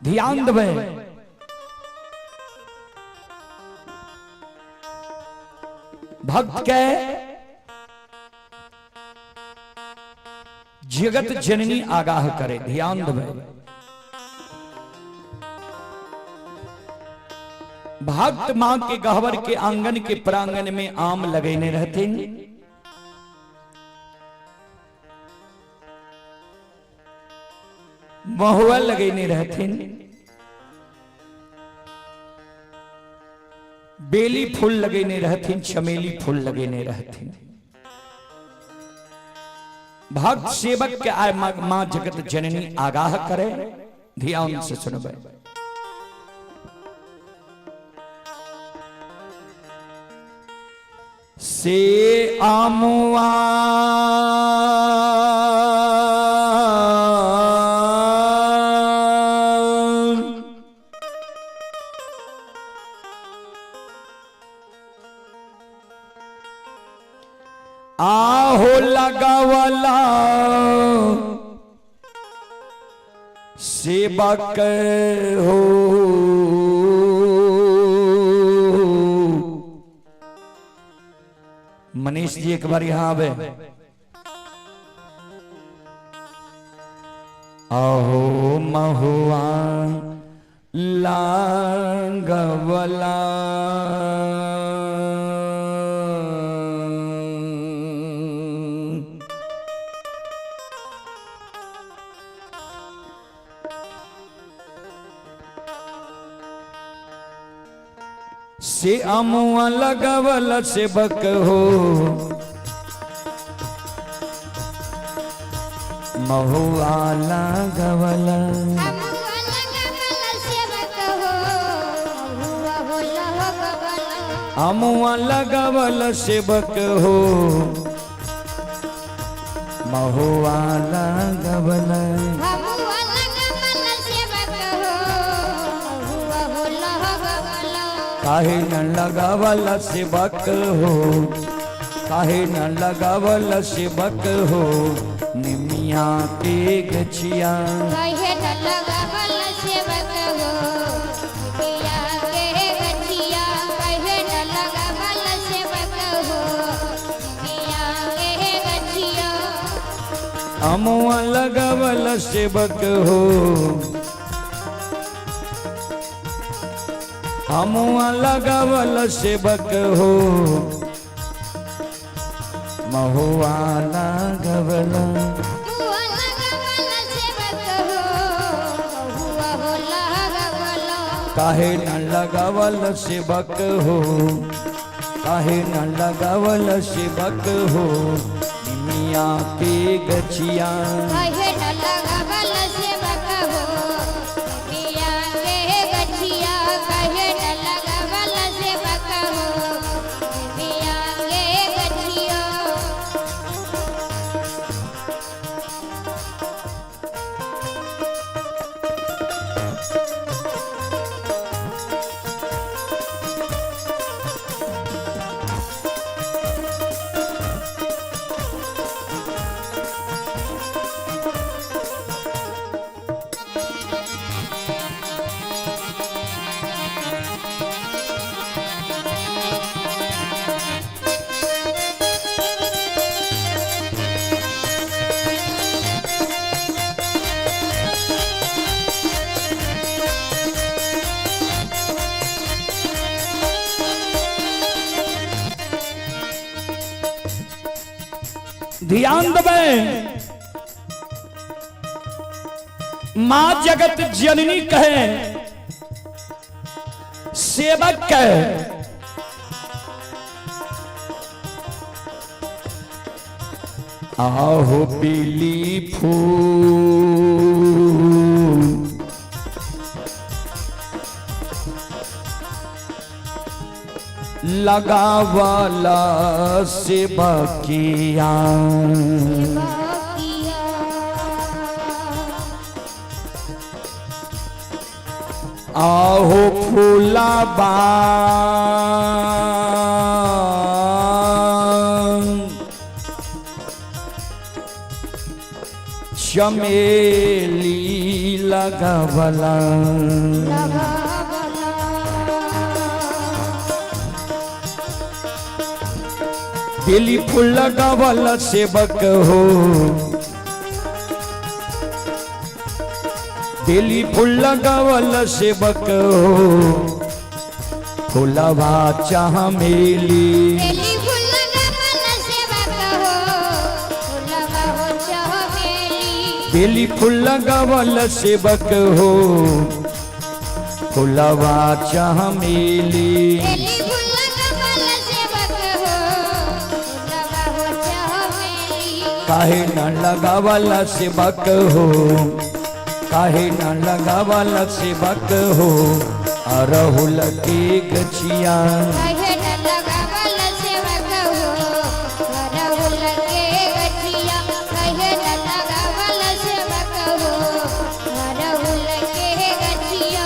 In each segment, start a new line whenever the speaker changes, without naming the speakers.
ध्यान देबै। भक्त के जगत जननी आगाह करे, ध्यान देबै। भक्त मां के गहवर के आंगन के प्रांगण में आम लगेने रहथिन। महुआ लगेने रहथिन, बेली फूल लगेने रहथिन, चमेली फूल लगेने रहथिन। भक्त सेवक के आय मां जगत जननी आगाह करे। ध्यान से सुनबै। से आमुआ आहो लगावला सेवक हो, मनीष जी एक बार यहां आवे। आहो महुआ लागवला से अमुआ लगवल सेवक हो, महुआ लगवल।
अमुआ लगवल सेवक हो, महुआ हो लगवल।
अमुआ लगवल सेवक हो, महुआ लगवल।
अमुआ लगवल सेवक हो, महुआ हो लगवल।
काहे न लगावल सेवक हो, काहे न लगावल सेवक हो, निमिया के गछिया।
काहे न लगवल सेवक हो, निमिया के गछिया। काहे न लगवल सेवक हो, निमिया के गछिया।
अमुआ लगावल सेवक हो, अमुआ लगावल सेवक हो, महुआ लगवल।
महुआ लगवल सेवक हो, महुआ हो लगवल।
काहे न लगावल सेवक हो, काहे न लगावल सेवक हो, निमिया के गछिया।
काहे न लगवल सेवक हो, निमिया के गछिया। काहे न लगवल सेवक हो, निमिया के गछिया।
ध्यान देबै। मां जगत जननी कहे सेवक कहे, आहो पीली फूल लगावला सेवकिया।
सेवकिया।
आहो फूलबा चमेली लगावला। बेली फूल लगावला सेवक हो, बेली फूल लगावला सेवक हो, फुलवा चमेली।
बेली फूल लगावला सेवक हो, फुलवा हो चमेली।
बेली फूल लगावला सेवक हो, फुलवा चमेली।
बेली फूल लगावला सेवक हो, फुलवा हो चमेली।
काहे न लगावला सेवक हो, काहे न लगावला सेवक हो, अरहुल के गछिया।
काहे न लगावला सेवक हो, अरहुल के गछिया। काहे न लगावला सेवक हो, अरहुल के गछिया।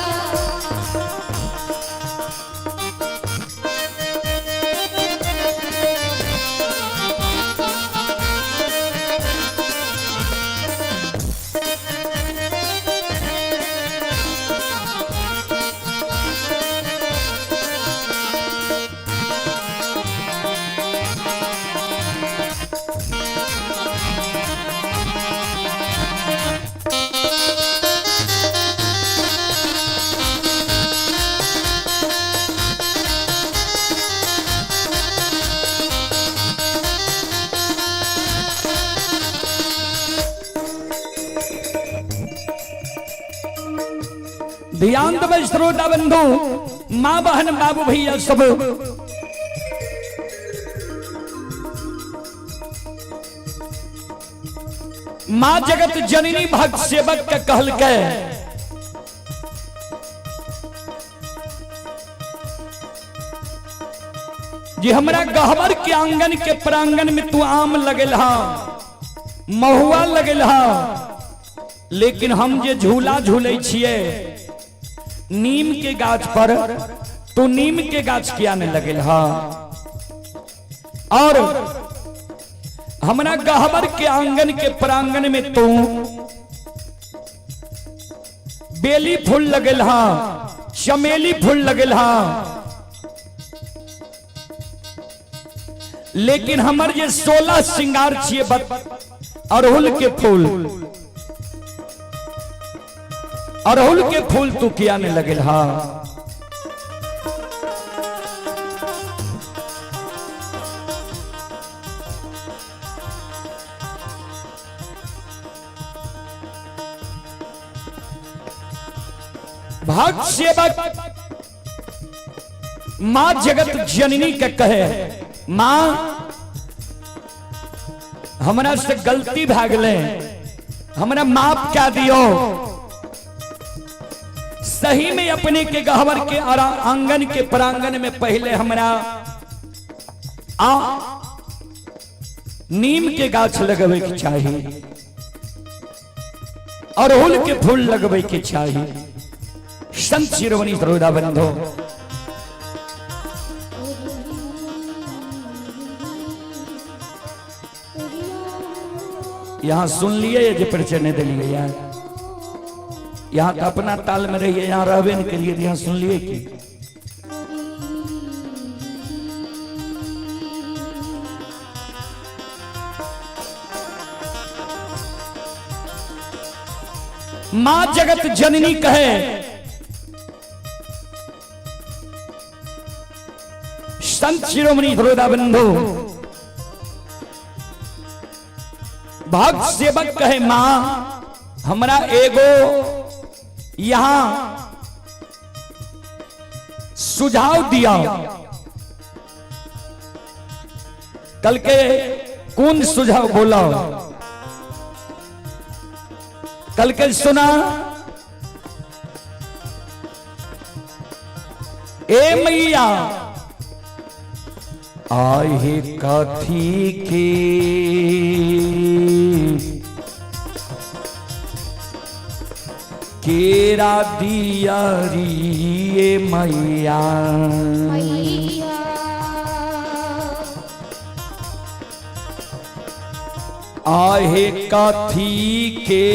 ध्यान देबै श्रोता बंधु, माँ बहन बाबू भैया सब, माँ जगत जननी भक्त सेवक के कहलकै जी हमरा गहबर के आंगन के प्रांगण में तू आम लगल हा, महुआ लगल हा, लेकिन हम जे झूला झूले छिए नीम के गाछ पर, तू नीम के गाछ किया नहीं लगल हा। और हमरा गहबर के आंगन के प्रांगण में तू बेली फूल लगल हा, चमेली फूल लगल हा, लेकिन हमर जे 16 श्रृंगार छिए अड़हुल के फूल, अड़हुल के फूल तू किया नहीं लगल हा। भक्त सेवक मां जगत जननी के कहे, मां हमरा से गलती भए गेलै, हमरा माफ क्या दियो। सही में अपने के गहवर के आंगन के प्रांगण में पहले हमरा आ नीम के गाछ लगवे के चाही, अड़हुल के फूल लगवे के चाही। संत शिरोमणि सरोदा बंधो, यहाँ सुन लिए ये जे परिचय नहीं दिलिए यार, यहाँ तो अपना ताल में रहिए, यहाँ रहबे नहीं के लिए, यहाँ सुन लिए की मां जगत जननी कहे, संत शिरोमणि धरोदा बंधु, भक्त सेवक कहे, मां हमरा एगो यहां सुझाव दिया। कल के कौन सुझाव बोला? कल के सुना, ए मैया आहे कथी के केरा दिया रे मैया,
मैया
आहे कथी के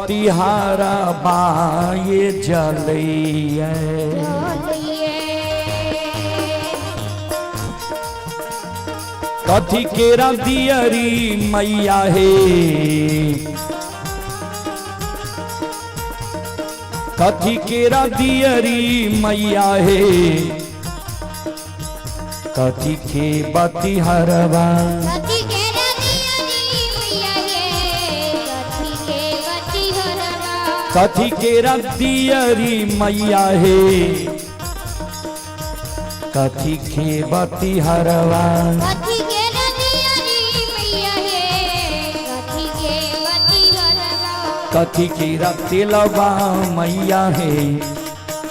बतिहारा बाये जलैया। कथी केरा दियरी मैया हे, कथी केरा दियरी मैया हे, कथी के बतिहरवा।
कथी के रदियरी मैया हे, कथी के बती हरवा।
कथी केरा दियरी मैया हे, कथी के बतिहरवा।
कथी के रदियरी मैया हे, कथी के बती हरवा।
कथी केरा तेलबा मैया हे,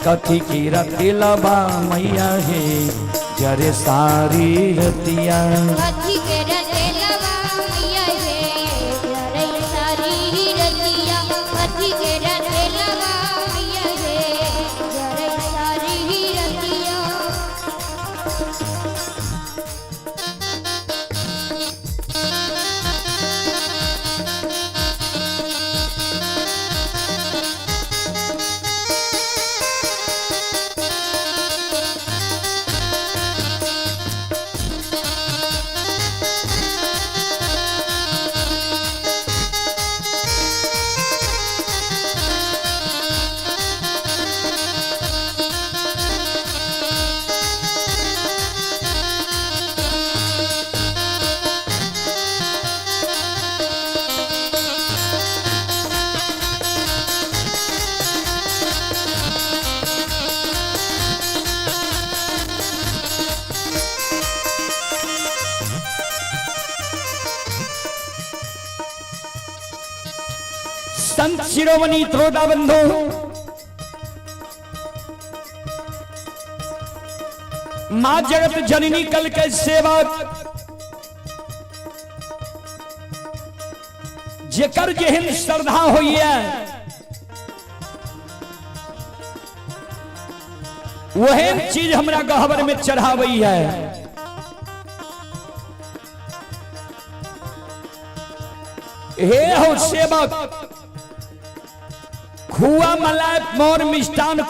कथी केरा तेलबा मैया हे, जरे सारी रतिया।
कथी के रतेलवा मैया हे, जरै सारी रतिया। कथी के रतेलवा मैया हे, जरै सारी रतिया।
संत शिरोमणि त्रोटा बंधु मां जगत जननी कल के सेवक जेकर जेहन श्रद्धा होइए वहन चीज हमरा गहबर में चढ़ावई है। हे हो सेवक, खुआ मलाई मोर मिष्टान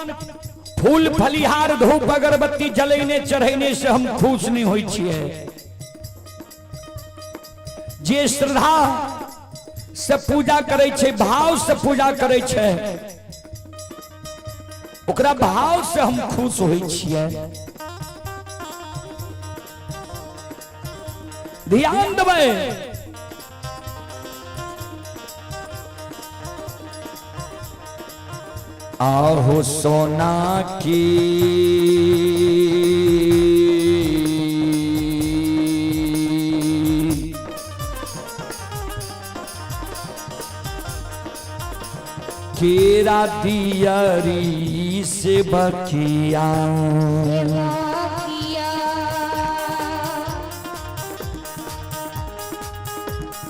फूल फलिहार धूप अगरबत्ती जलैने चढ़ैने से हम खुश नहीं होइ छियै। जे श्रद्धा से पूजा करै छै, भाव से पूजा करै छै, ओकरा भाव से हम खुश होइ छियै। ध्यान देबै, आहो सोना की केरा दियरी से बकिया,
सेवकिया।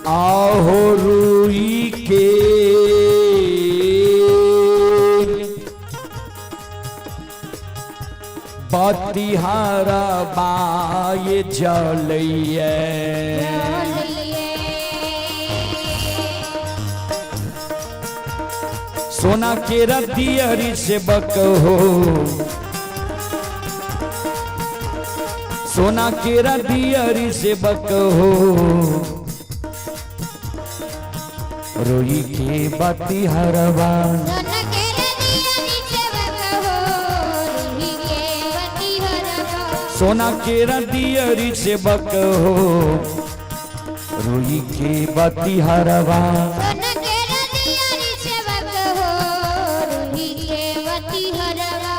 आहो रूई के बतिहारा बाय जलैया।
जलैये।
सोना के रतियरी से बक हो, सोना के रतियरी से बक हो, रोई के बतिहरवा।
सोन के रदियरी सेवक हो, रूही के बती हरवा।
सोना के रतियरी से बक हो, रोई के बतिहरवा।
सोन के रदियरी सेवक हो, रूही के बती हरवा।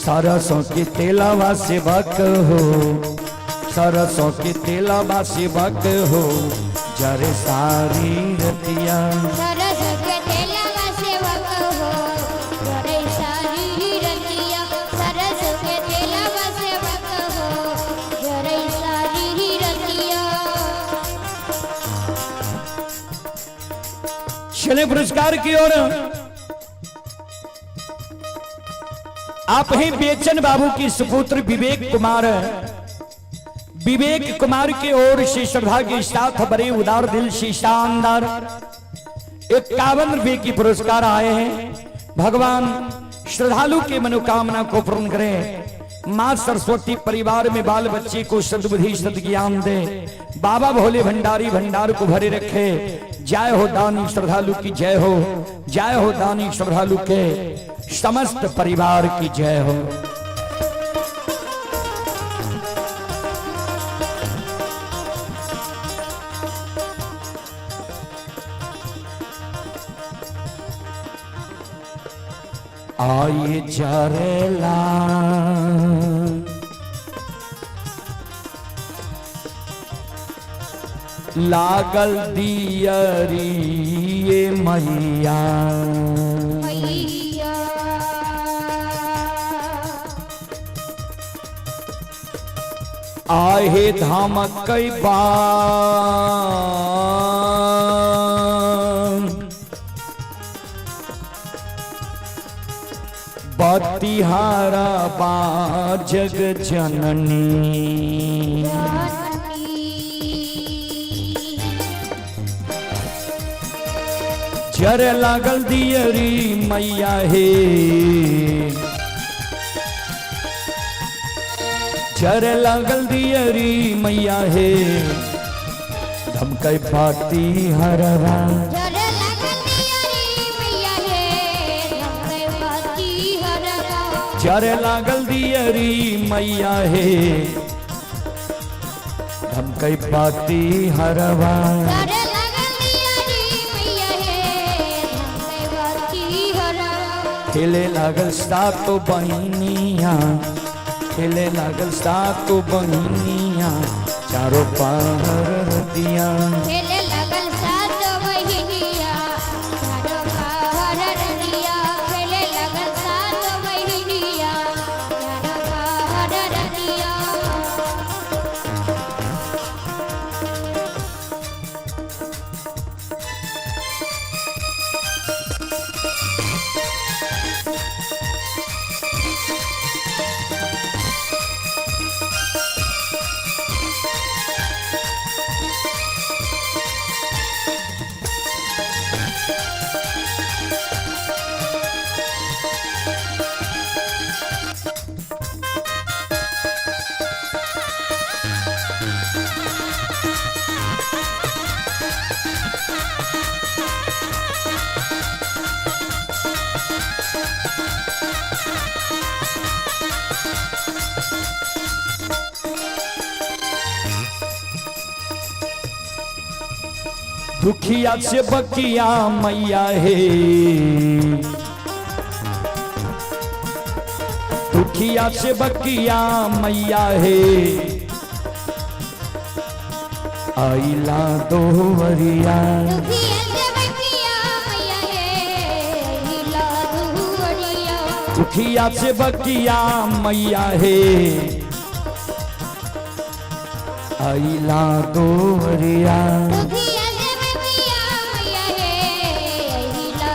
सरसों के तेलवा से बक हो, सरसों के तेलवा से बक हो, जरे सारी रतिया।
सरस के तेलवा सेवक हो, जरै सारी रतिया। सरस के तेलवा सेवक हो, जरै सारी रतिया।
चले पुरस्कार की ओर। आप ही बेचन बाबू की सुपुत्र विवेक कुमार विवेक कुमार के ओर से श्रद्धा के साथ बड़े उदार दिल से शानदार 51 रुपए की पुरस्कार आए हैं। भगवान श्रद्धालु के मनोकामना को पूर्ण करें। माँ सरस्वती परिवार में बाल बच्चे को सद्बुद्धि सद्ज्ञान दे। बाबा भोले भंडारी भंडार को भरे रखे। जय हो दानी श्रद्धालु की जय हो, जय हो दानी श्रद्धालु के समस्त परिवार की जय हो। आइए जरेला लागल दियरी ये मैया,
मैया
आहे धाम कई बतिहारा बा जग जननी। जर लागल दियरी मैया हे, जर लागल दियरी मैया हे, धमकै पाती हरवा।
जर लागल दियरी मैया हे, धमकै बाती हरवा।
जर लागल दियरी मैया हे, धमकै पाती हरवा।
जर लागल दियरी मैया हे, धमकै बाती हरवा।
खेले लागल सातो बहिनिया, खेले लागल सातो बहिनिया, चारों पहर दिया।
खेले लागल सात बहिनिया, चारो पहर रतिया। खेले लागल सात बहिनिया, चारो पहर रतिया।
दुखिया से बकिया मैया हे, दुखिया से बकिया मैया हे, आइला दोवरिया।
दुखिया से बकिया मैया हे, अइला दुवरिया।
दुखिया से बकिया मैया हे, आइला दोवरिया।
दुखिया से बकिया मैया हे, अइला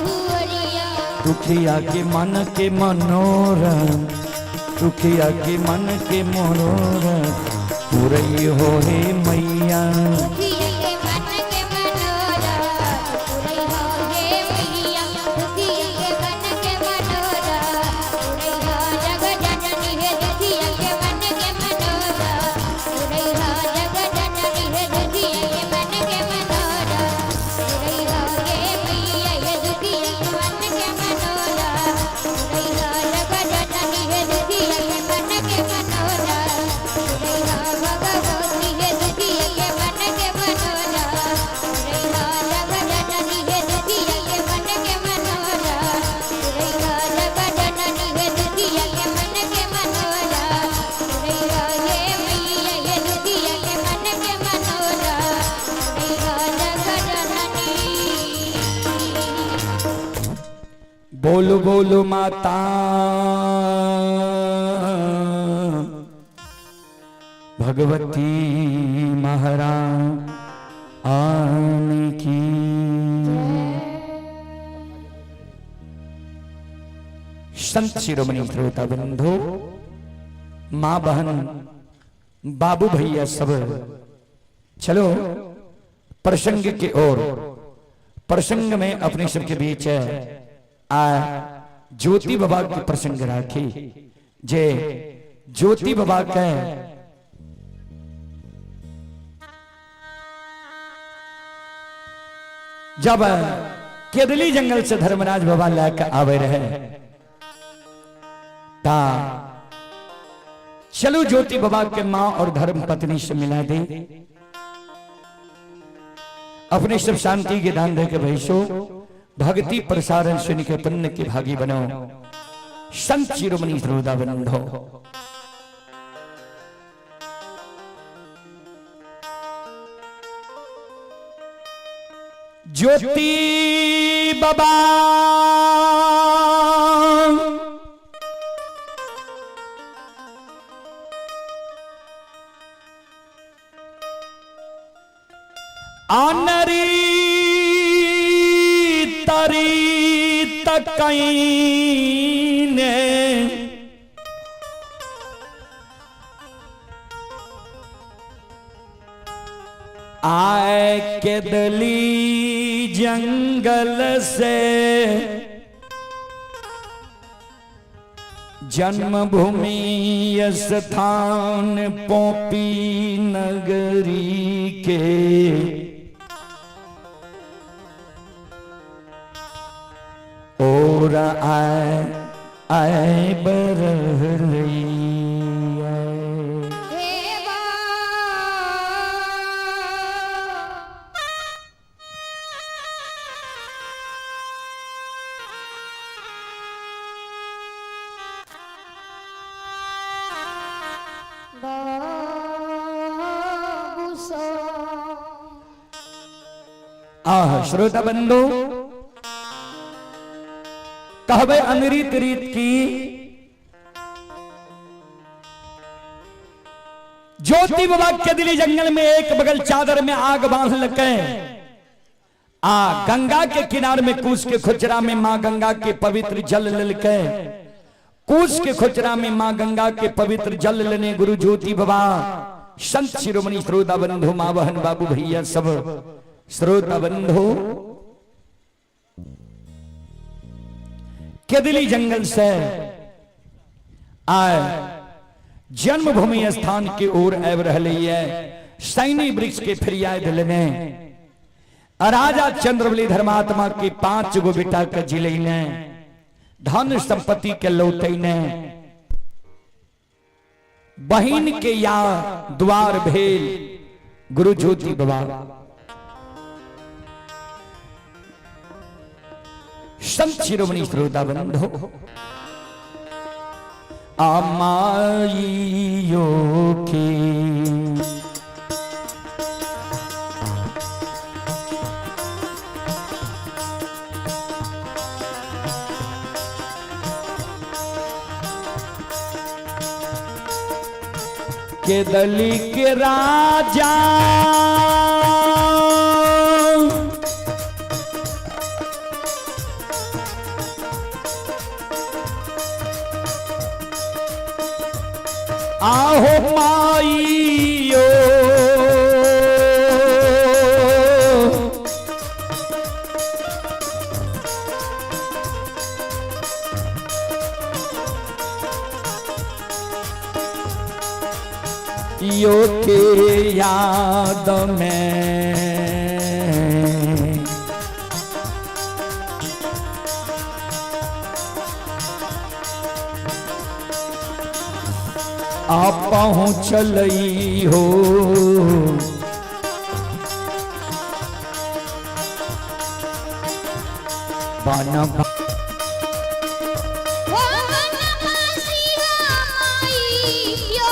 दुवरिया।
दुखिया के मन के मनोरथ, दुखिया के मन के मनोरथ पूरई हो हे मैया।
दुखिया के मन के मनोरथ पुरई हो हे मैया। दुखिया के मन के मनोरथ पुरई हो जग जननी हे। दुखिया के मन के मनोरथ पुरई हो जग जननी हे। दुखिया के मन के मनोरथ पुरई हो हे मैया हे। दुखिया के मन के मनोरथ पुरई हो जग जननी हे। दुखिया के मन के मनोरथ पुरई हो भगवती हे। दुखिया के मन के मनोरथ पुरई हो जग जननी हे। दुखिया के मन के मनोरथ पुरई हो जग जननी हे। दुखिया के मन के मनोरथ पुरई हो हे मैया हे। दुखिया के मन के मनोरथ पुरई हो जग जननी।
बोलो बोलो माता भगवती महारानी की। संत शिरोमणि श्रोता बंधु, माँ बहन बाबू भैया सब। चलो प्रसंग के ओर। प्रसंग में अपने सबके बीच है आ ज्योति बाबा के प्रसंग राखी जे ज्योति बाबा के जब केदली जंगल से धर्मराज बाबा लेकर आवे रहे ता चलो ज्योति बाबा के मां और धर्म पत्नी से मिला दे। अपने सब शांति के दान दे के भैसो भक्ति प्रसारण सुन के पुण्य के भागी बनो। संत शिरोमणि श्रोता बंधो ज्योति बाबा आनरी तरी तकईने आए केदली जंगल से जन्मभूमि स्थान पोपी नगरी के और आए आए बरहलिया।
देवा बाबू सो
आह श्रोता बंधु कहबे अमृत रीत की ज्योति बाबा के दिली जंगल में एक बगल चादर में आग बांध लके आ गंगा के किनार में कूस के खुचरा में मां गंगा के पवित्र जल ललके कूस के खुचरा में मां गंगा के पवित्र जल लेने गुरु ज्योति बाबा संत शिरोमणि श्रोता बंधु मां बहन बाबू भैया सब श्रोता बंधु केदली जंगल से आए जन्मभूमि स्थान के ओर आबि रहले है। सैनी वृक्ष के फरियाद लेने राजा चंद्रबली धर्मात्मा के 5 गो बेटा के जिले धन संपत्ति के लौटने बहिन के या द्वार भेल गुरु ज्योति बाबा संत शिरोमणि श्रोता बंधो अमाइयो के केदली के राजा आहो माइयो यो के याद में आ पहुँचल हो बन
ओ वनवासिया माईयो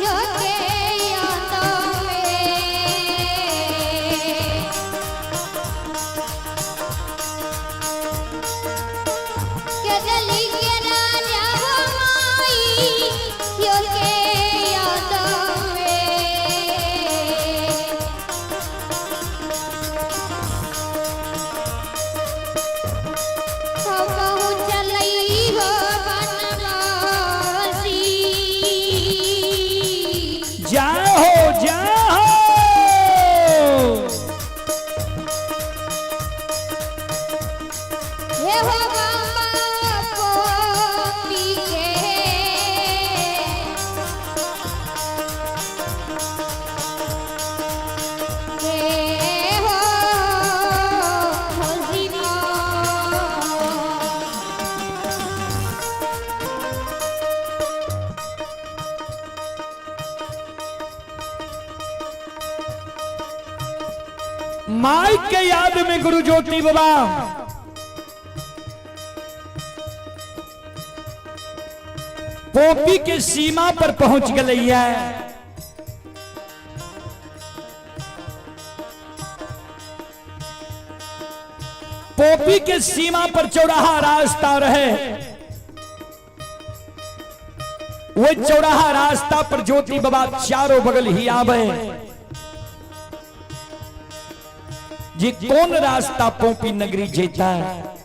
यो के याद में केदली के राजा हो
माई के याद में गुरु ज्योति बाबा पोपी के सीमा पर पहुंच गए है। पोपी के सीमा पर चौराहा रास्ता रहे, वो चौराहा रास्ता पर ज्योति बाबा चारों बगल ही आवे जी कौन रास्ता पोपी नगरी जेता है।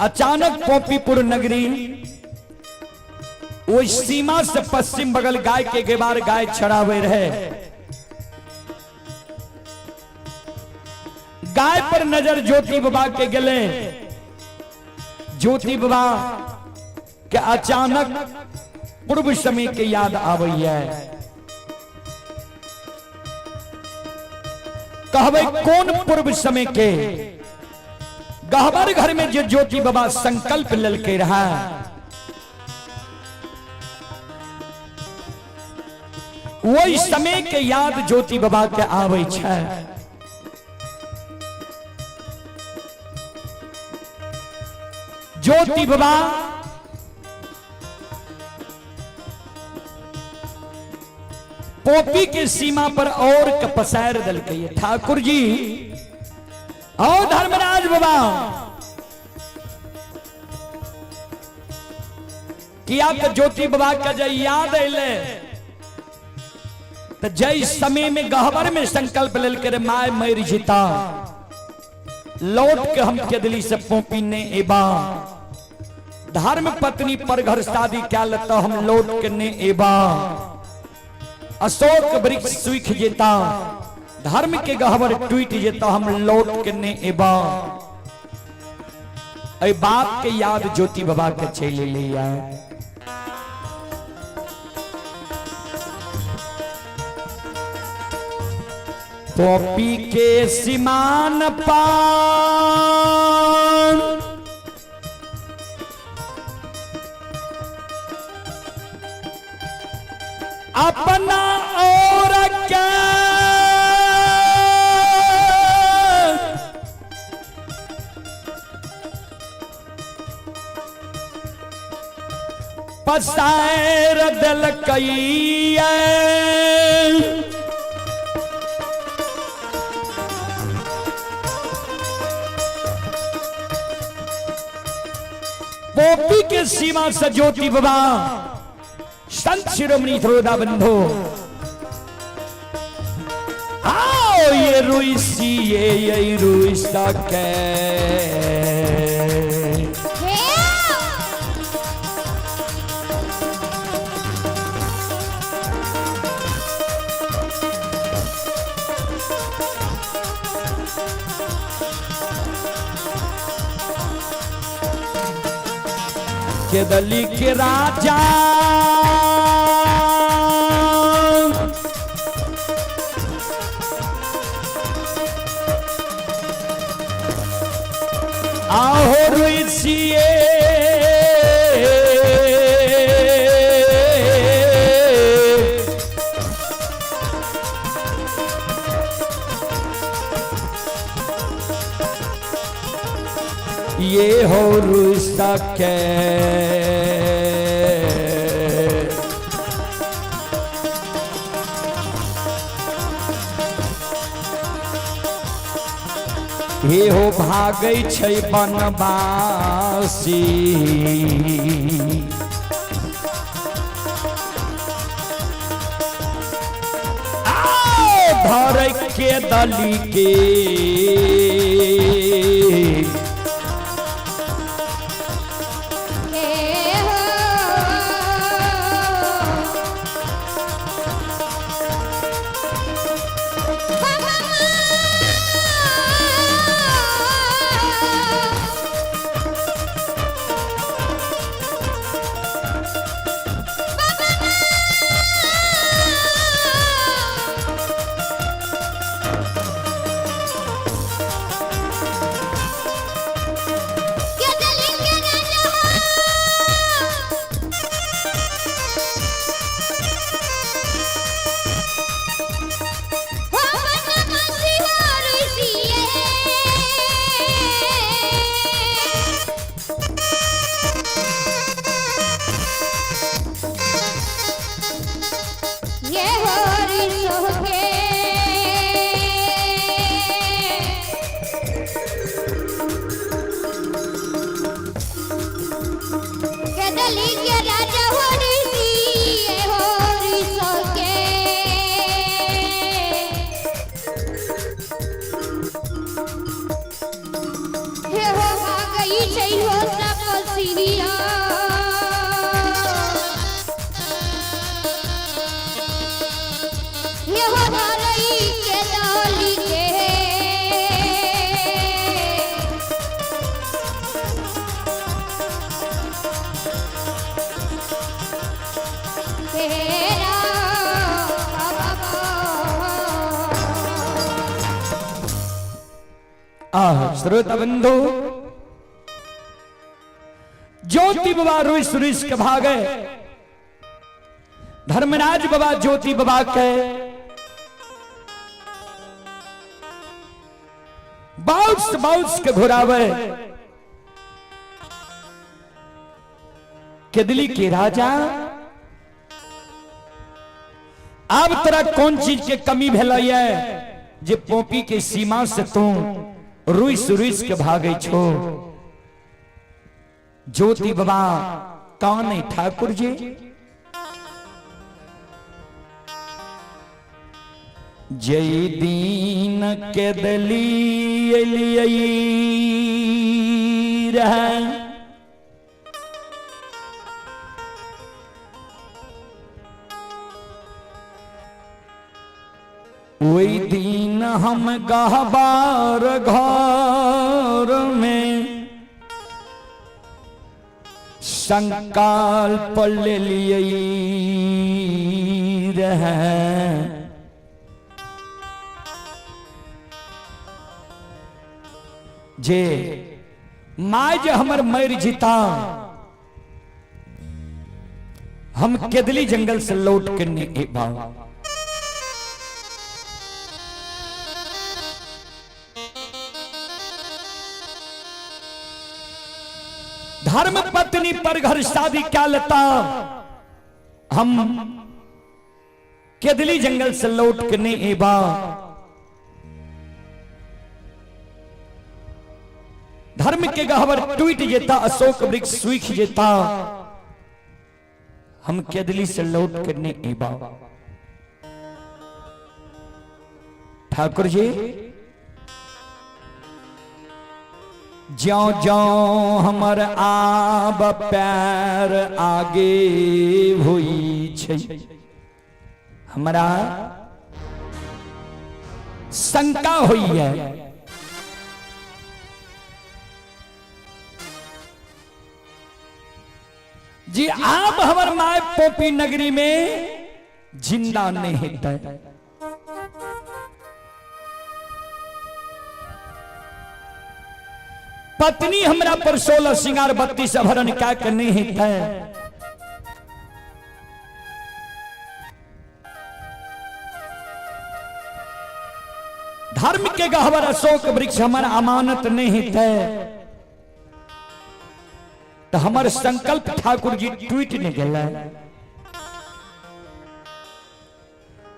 अचानक पोपीपुर नगरी वो सीमा से पश्चिम बगल गाय के गेबार गाय चरावे रहे। गाय पर नजर ज्योति बाबा के गले। ज्योति बाबा के अचानक पूर्व समय के याद आवे है। कहबे कौन पूर्व समय के गहबर घर में जो ज्योति बाबा संकल्प ललके रहा, वही समय के याद ज्योति बाबा के आवे छै। ज्योति बाबा पोपी के सीमा पर और के पसार दलकै। ठाकुर जी और धर्मराज बाबा किया तो ज्योति बाबा के जय याद अले तो जय समय में गहबर में संकल्प लेल के रे my मर जीता लौट के हम केदली से पोपी ने एबा, धर्म पत्नी पर घर शादी क्या लेता हम लौट के ने एबा, अशोक वृक्ष सूख जेता धर्म के गहबर टूट जेता हम लौट के ने एबा। ए बात के याद ज्योति बाबा के चले लिया। पोपी के सीमान पान अपना और क्या पसार दलकई। पोपी के सीमा से ज्योति बाबा संत शिरोमणि थरोदा बंधु आओ ये रुईसी ये रुई सके। केदली के राजा आहो रुईसिए ये हो रुसके। हे हो भागै छै बनवासी आओ धरै के दली के
फेरा
आह श्रोता बंधु, ज्योति बाबा रुस रुस के भागे, धर्मराज बाबा ज्योति बाबा के बाउस बाउस के घुरावे। केदली के राजा, अब तोरा कौन चीज के कमी भेलै जे पोपी के सीमा से तू रुस रुस के भागे छो? ज्योति बाबा कौन है ठाकुर जी? जय दीन के दली रहा, ओहि दिन हम गहबार घर में संकल्प लेलिए रहे। जे my जे हमर मर जीता, हम केदली जंगल से लौट के नहीं अबा। धर्म पत्नी पर घर शादी क्या लेता, हम केदली जंगल से लौट के नहीं अबा। धर्म के गहवर टूट जेता, अशोक वृक्ष सूख जेता, हम केदली से लौट के नहीं अबा। ठाकुर जी ज्यो ज्यो हमर आब पैर आगे हुई छै, हमरा शंका हुई है जी आप हमर my poppy नगरी में जिंदा नहीं हेतै। पत्नी हमरा पर 16 श्रृंगार 32 आभरण क्या के नहीं हेतै। धर्म के गहवर अशोक वृक्ष हमर अमानत नहीं हेतै। तो हमर संकल्प ठाकुर जी टूट नहीं गेलै।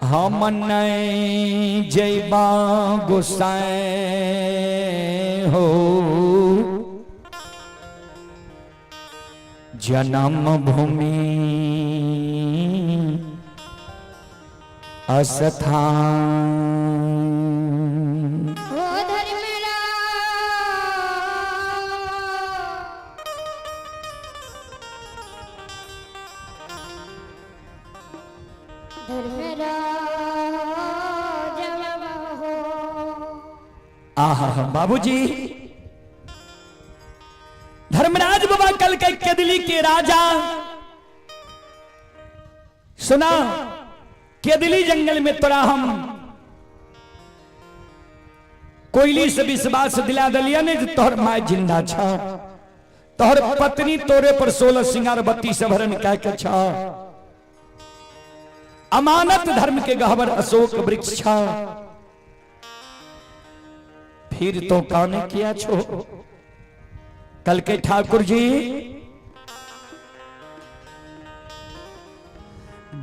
हम नहीं जैबा गोसाई हो, जन्म भूमि स्थान।
ओ धर्मराज, धर्मराज हो।
आहा बाबूजी, धर्मराज बाबा कल के केदली के राजा सुना, केदली जंगल में तोरा हम कोयली से विश्वास दिला दिलिया ने तोहर my जिंदा छ, तोहर पत्नी तोरे पर 16 श्रृंगार 32 आभरण कह के छ, अमानत धर्म के गहवर अशोक वृक्ष छ, फिर तो काने किया छो? कल के ठाकुर जी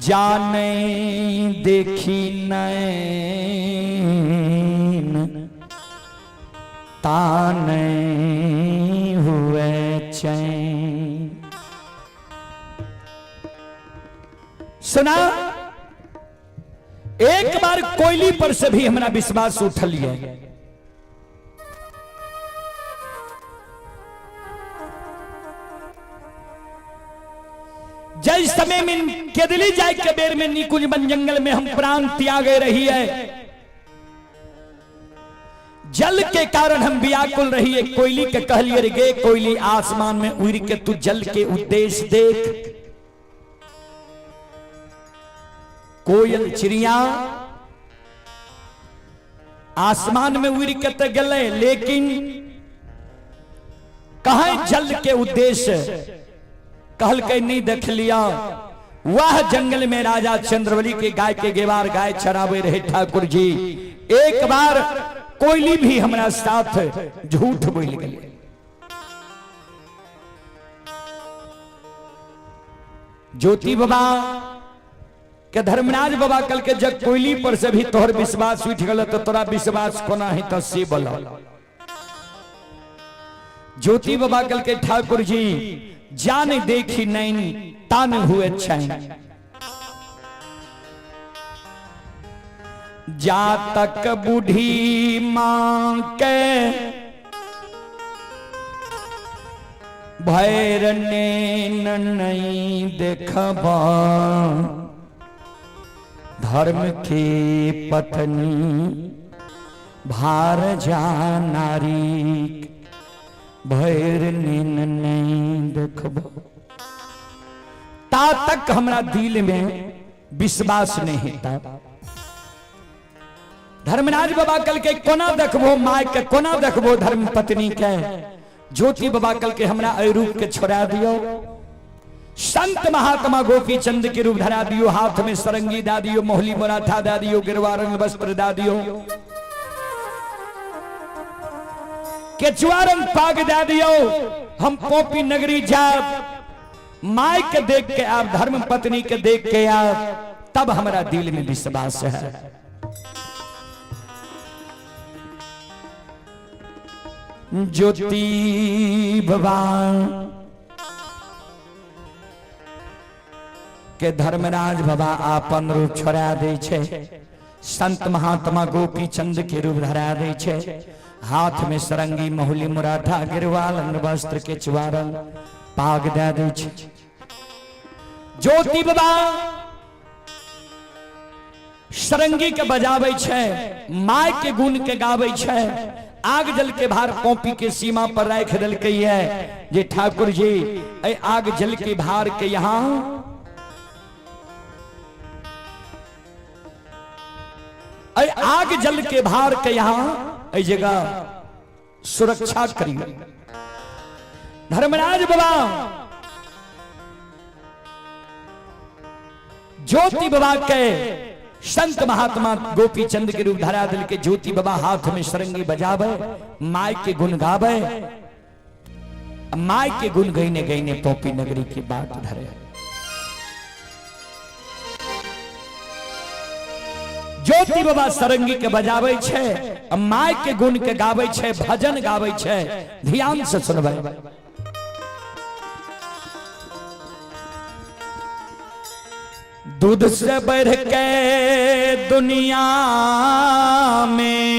जाने देखी नैन ताने हुए चैन। सुना, एक बार कोयली पर से भी हमारा विश्वास उठल है। जय समय में केदली जाए के बेर में निकुंज वन जंगल में हम प्राण त्यागे रही है, जल के कारण हम व्याकुल रही है। कोयली के कहलिए रे गे कोयली, आसमान में उड़ के तू जल के उद्देश्य देख। कोयल चिड़िया आसमान में उड़ के तो गेलै, लेकिन कहीं जल के उद्देश्य कहलकै नहीं देख लिया। वह जंगल में राजा चंद्रबली के गाय के गेवार गाय चरावे रहे ठाकुर जी। एक बार कोयली भी हमरा साथ झूठ बोल गई। ज्योति बाबा के धर्मराज बाबा कल के जब कोयली पर से भी तोहर विश्वास उठ गल तो तोरा विश्वास कोना है तो से बोल। ज्योति बाबा कल के ठाकुर जी जान देखी नैन तान हुए चैन, जा तक बूढ़ी मां के भैर नैन नहीं देखबा, धर्म के पत्नी भार जा नारी भैर नैन नहीं देखबा, ता तक हमरा दिल में विश्वास नहीं होता। धर्मराज बाबा कल के कोना देखबो माय के, कोना देखबो धर्म पत्नी के। ज्योति बाबा कल के हमरा एहि रूप के छोड़ा दियो, संत महात्मा गोपी चंद के रूप धरा दियो, हाथ में सरंगी दा दियो, मोहली मराठा दा दियो, गिरवा रंग वस्त्र दा दियो, केचुआ रंग पाग दा दियो, हम पोपी नगरी जाब, माय के देख के आप, धर्म पत्नी के देख के आप, तब हमारा दिल में विश्वास है। ज्योति भगवान के धर्मराज बाबा आपन रूप छोड़ा दै छै, संत महात्मा गोपी चंद के रूप धरा दै छै, हाथ में सरंगी महुली मुराठा गिरवा रंग वस्त्र के चुआरंग पाग दे दै छै। ज्योति बाबा सरंगी के बजाबै छै, my के गुण के गाबै छै, आग जल के भार कॉपी के सीमा पर राख देलकै है जे ठाकुर जी ए आग जल के भार के यहां ए आग जल के भार के यहां ए जगह सुरक्षा करियो। धर्मराज बाबा ज्योति बाबा के संत महात्मा गोपी चंद के रूप धरा दिल के ज्योति बाबा हाथ में सरंगी बजावे, my के गुण गावे, my के गुण गईने गईने पोपी नगरी की बात धरे। ज्योति बाबा सरंगी के बजावे छे, my के गुण के गावे छे, भजन गावे छे। ध्यान से सुनबे। दूध से बढ़ के दुनिया में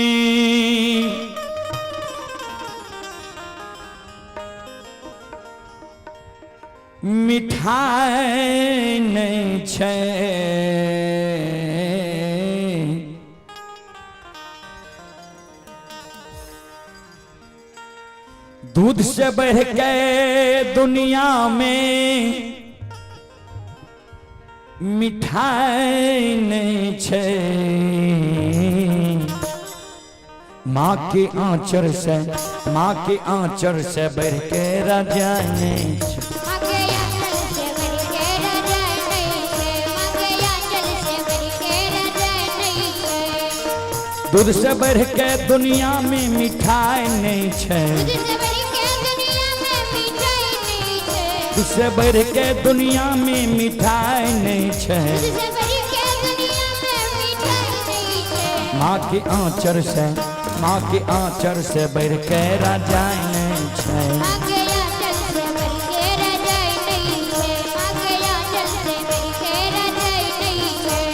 मिठाई नहीं छे, दूध से बढ़ के दुनिया में मिठाई नहीं छे, माँ के आंचर से, माँ के आंचर से बढ़ के राजा नहीं छे।
माँ के आंचल से बढ़ के राजा नहीं छे, माँ के आंचल से बढ़ के राजा नहीं छे।
दूध से बढ़ के दुनिया में मिठाई नहीं छे,
दूध से बढ़ के दुनिया में मिठाई नहीं छे,
दूध से बढ़ के दुनिया में मिठाई नहीं छे,
दूध से बढ़ के दुनिया में मिठाई नहीं छे।
माँ के आंचर से, माँ के आंचर से बढ़ के राजा नहीं छे।
माँ के आंचल से बढ़ के राजा नहीं छे, माँ के आंचल से बढ़ के राजा नहीं छे।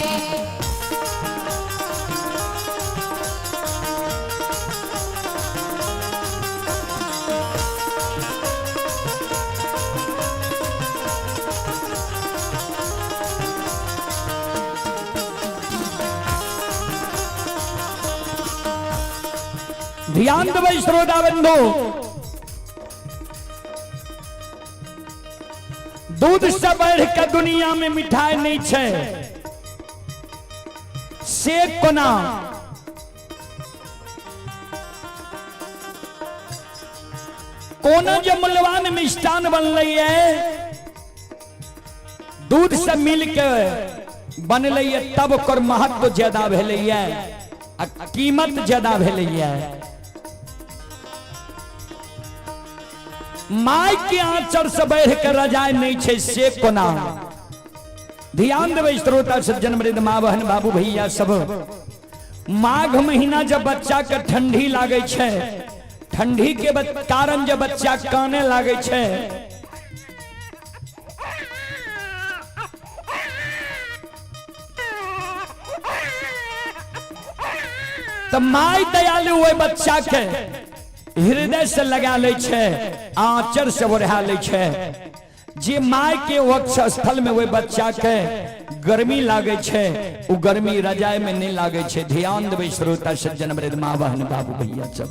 ध्यान देबै श्रोता बंधु, दूध से बढ़ के दुनिया में मिठाई नहीं छे। से कोना? कोनो जे मूल्यवान मिष्ठान बनलै है, दूध से मिल के बनलै है, तब ओकर महत्व ज्यादा भेलै है आ कीमत ज्यादा भेलै है। माय के आंचर से बढ़ के रजाई नहीं छै, से कोना? ध्यान देबै श्रोता सज्जन वृद्ध माँ बहन बाबू भैया सब। माघ महीना जब बच्चा के ठंडी लागे छै, ठंडी के कारण जब बच्चा काने लागे छै, तऽ माय दयालु ओहि बच्चा के हृदय से लगा लै छै, आंचर से ओढ़ा लै छै। जे my के वक्ष स्थल में ओहि बच्चा के गर्मी लागे छै, ओ गर्मी रजाई में नहीं लागे छै। ध्यान देबै श्रोता सज्जन वृद्ध माँ बहन बाबू भैया सब।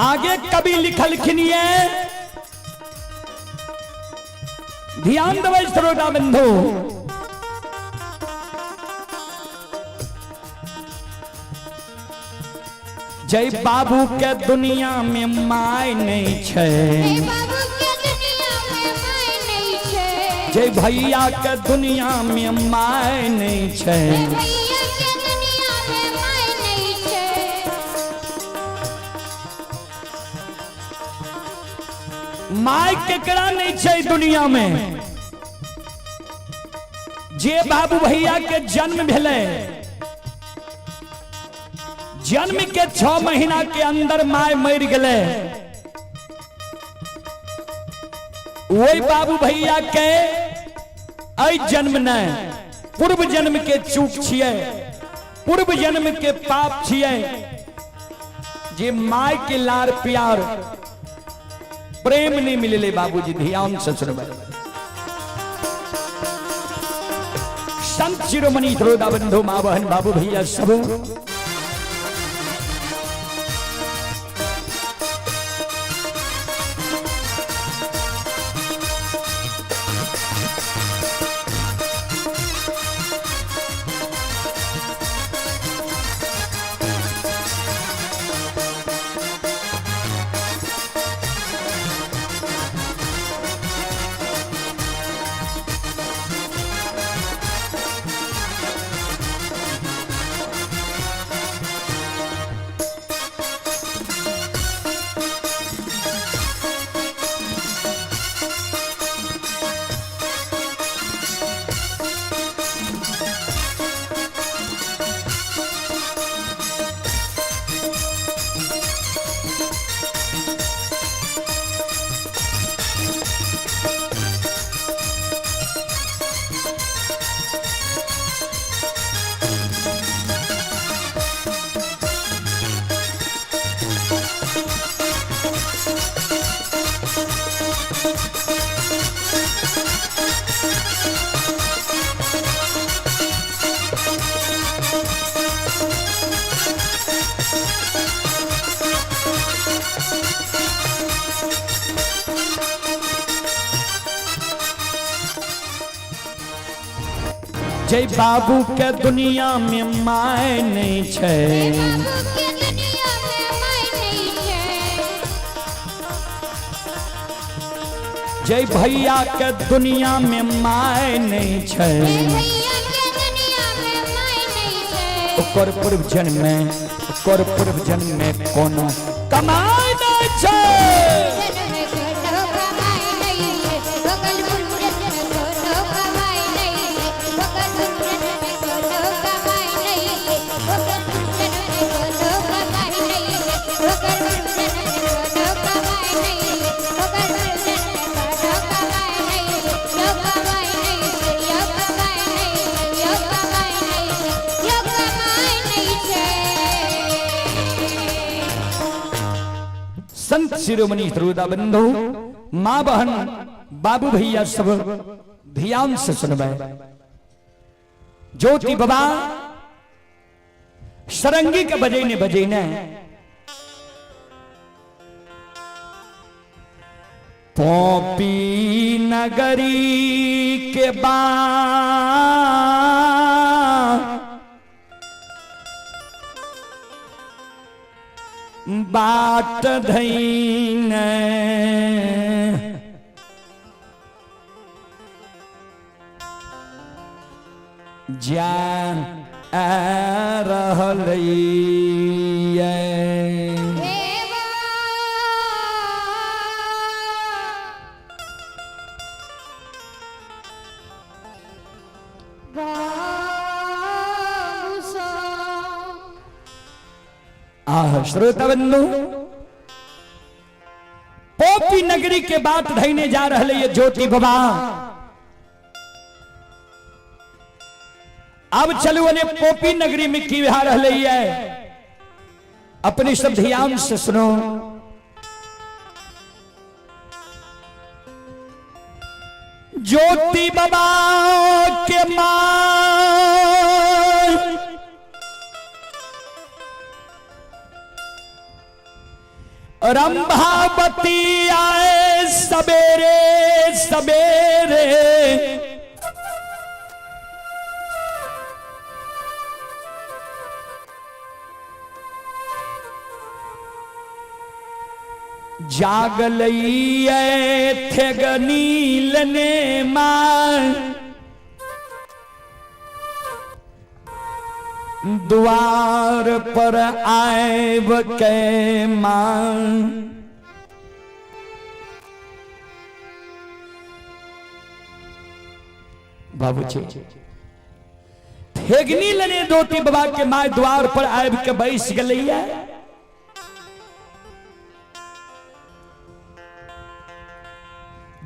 आगे कवि लिखलखिन ये, ध्यान देबै श्रोता बंधु। जय बाबू के दुनिया में my नहीं छै,
बाबू के दुनिया में my नहीं छै,
जय भैया के दुनिया में my नहीं छै,
भैया के दुनिया में my नहीं छै।
My केकरा नहीं छै दुनिया में? जे बाबू भैया के जन्म भेलै, जन्म के 6 महीना के अंदर my मर गए, वही बाबू भैया के अइ जन्म ने पूर्व जन्म के चूक छियै, पूर्व जन्म के पाप छियै, जे my के लार प्यार प्रेम नहीं मिलले। बाबूजी ध्यान से सुनबै। संत शिरोमणि श्रोता बंधु माँ बहन बाबू भैया सब। जय बाबू के दुनिया में my नहीं छै,
बाबू के दुनिया में my नहीं छै,
जय भैया के दुनिया में my नहीं छै,
भैया के दुनिया में my नहीं छै,
ओकर पूर्व जन्म में, ओकर पूर्व जन्म में कोनो कमाई नहीं छै।
जन्म में कोनो कमाई नहीं छै, ओकर पूर्व जन्म में कोनो कमाई नहीं छै, ओकर पूर्व जन्म में
शिरोमणि श्रोता बंधु, माँ बहन बाबू भैया सब ध्यान से सुनबै। ज्योति बाबा सरंगी के बजेने बजेने पोपी नगरी के बाट धैन जा रहल
देवा बाबूसा।
आह श्रोता बंधु, पोपी नगरी के बात धैने जा रहे ये ज्योति बाबा। अब चलू अने पोपी नगरी में की भा रहे है, अपने सब ध्यान से सुनो। ज्योति बाबा के मां रंभावती आए सवेरे सवेरे, जागलई थे ने मां द्वार पर आयब के मां। बाबूजी थेगनी लने दोती बाबा के my द्वार पर आयब के बैस गलैया।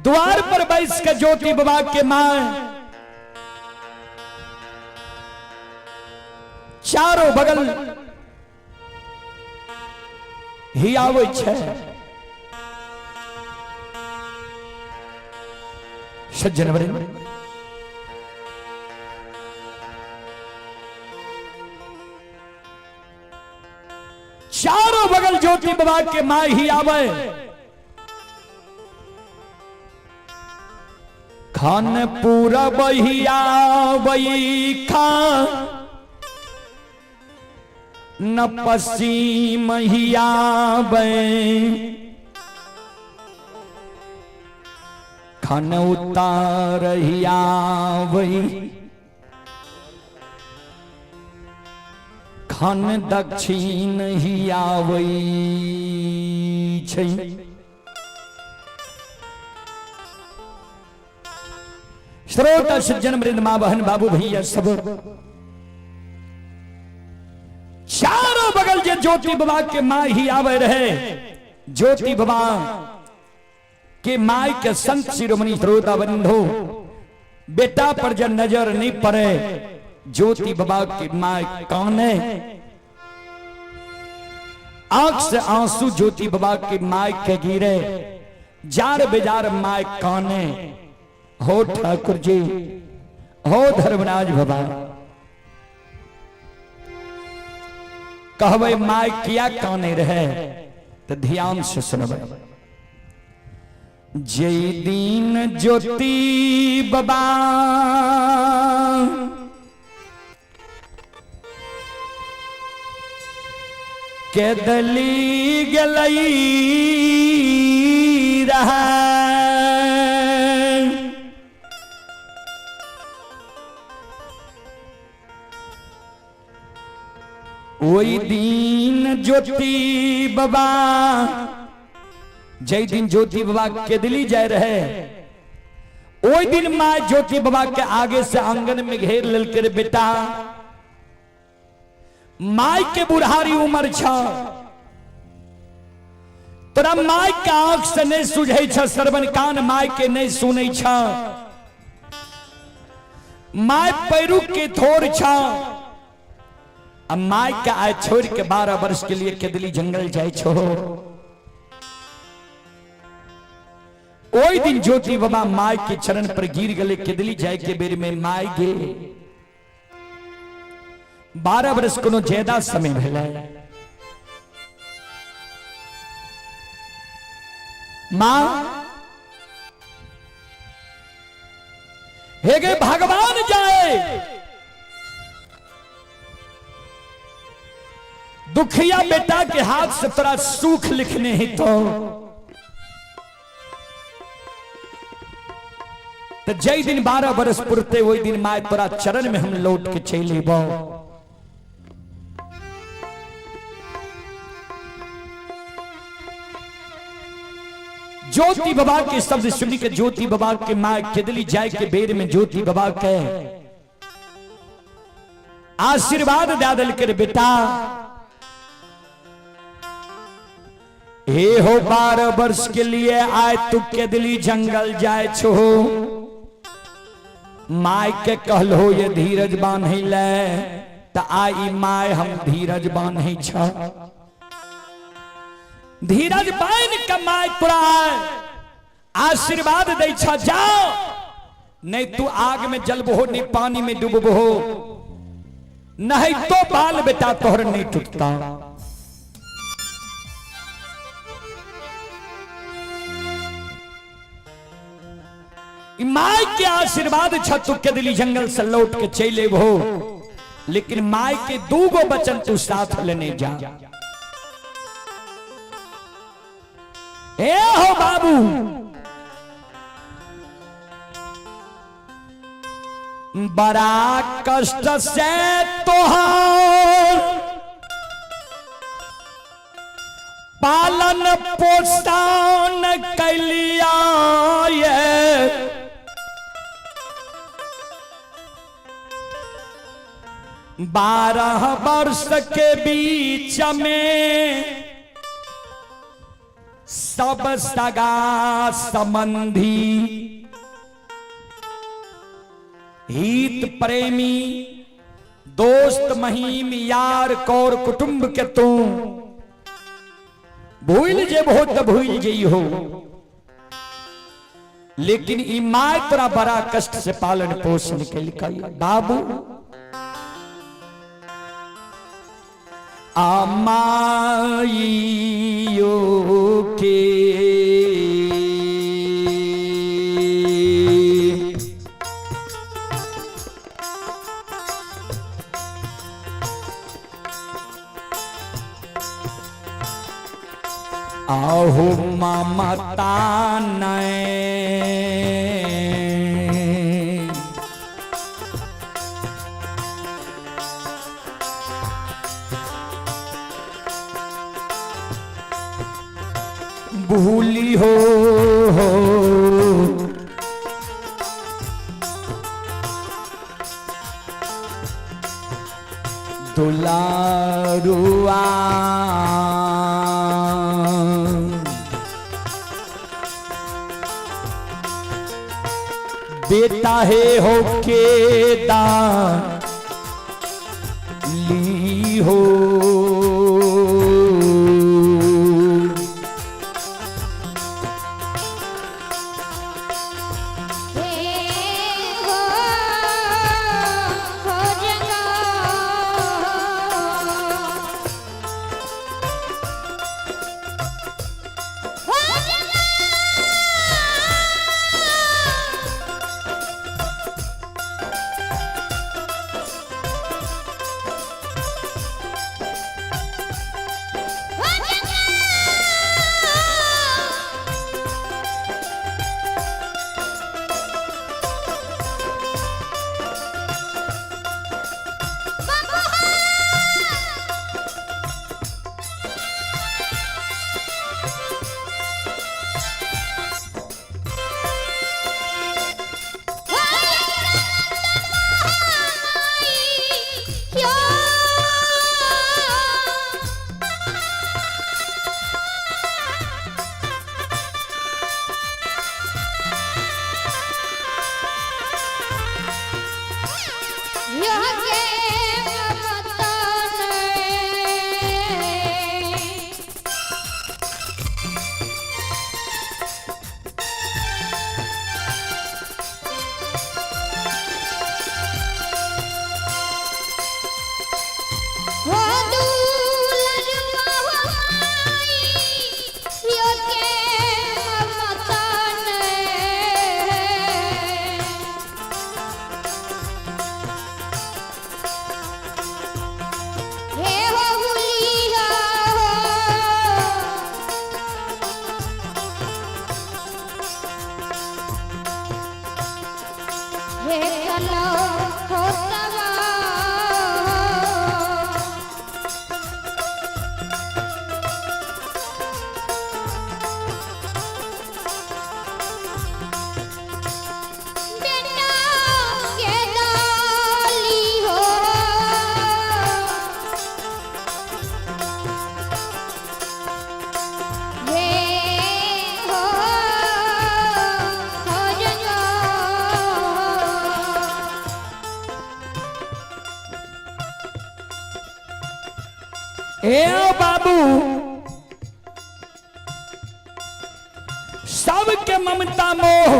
द्वार पर बैस के ज्योति बाबा के my चारों बगल ही आवे छै। सज्जन वृंद, चारों बगल ज्योति बाबा के my he आवे। खान पूरा बहिया बई खा न पश्चिम ही आवे, खन उतार ही आवई, खन दक्षिण ही आवई छै। श्रोता सज्जन वृंद, मां बहन बाबू भैया सब, चारों बगल जे ज्योति बाबा के माँ ही आवे रहे। ज्योति बाबा के my के संत शिरोमणि श्रोता बंधु, बेटा पर जब नजर नहीं पड़े ज्योति बाबा के my कौन है, आंख से आंसू ज्योति बाबा के my के गिरे, जार बेजार my कौन है। हो ठाकुर जी, हो धर्मराज बाबा, कहबै my किया काने रहे, तो ध्यान से सुनबै। जे दिन ज्योति बाबा के दली गेलई रहा, ओई दिन ज्योति बाबा, जय दिन ज्योति बाबा केदली जाए रहे, ओई दिन माँ ज्योति बाबा के आगे से आंगन में घेर ललके रे बेटा, my के बुढ़ारी उम्र छ, तोरा my के आंख से नहीं सुझै छ, श्रवण कान my के नहीं सुनै छ, my पैरू के थोर छ, अब my के आय छोड़ के 12 वर्ष के लिए केदली जंगल जाय छो। ओहि दिन ज्योति बाबा माय के चरण पर गिर गए केदली जाय के बेर में माय गे 12 वर्ष कोनो ज्यादा समय भेलै। मां हे गे भगवान जाए दुखिया बेटा के हाथ से तोरा सुख लिखने ही तो जय दिन 12 बरस पुरते वही दिन माय तोरा चरण में हम लौट के चल अबो। ज्योति बाबा के शब्द सुनी के ज्योति बाबा के माय केदली जाय के बेर में ज्योति बाबा के आशीर्वाद दे दिल के बेटा हे हो 12 वर्ष के लिए आए तू केदली जंगल जाए छो। My के कहलो ये धीरज बान्हे ले त आई my हम धीरज बान्हे छ। धीरज बान्ह के my तोरा आशीर्वाद दै छ, जाओ नहीं तू आग में जलबहो नहीं पानी में डूबबहो, नहीं तो बाल बेटा तोहर नहीं टूटता। My के आशीर्वाद छ तू केदली जंगल से लौट के चल अबहो, लेकिन my के दूगो वचन तू साथ लेने जा। ए हो बाबू बड़ा कष्ट से तोहार पालन पोषण कैलिया ये 12 वर्ष के बीच में सब सगा संबंधी हित प्रेमी दोस्त महीम यार कौर कुटुंब के तू भूल जेबहो तो भूल जइहो, लेकिन ई my तोरा बड़ा कष्ट से पालन पोषण केलकै बाबू। अमाइयो के आहु ममता नय भूली हो दुलारुआ बेटा है हो के दान ली हो।
देखलो होतवा। बेटा के डाली हो। हे हो हो जंगो।
ए बाबू, सबके ममता मोह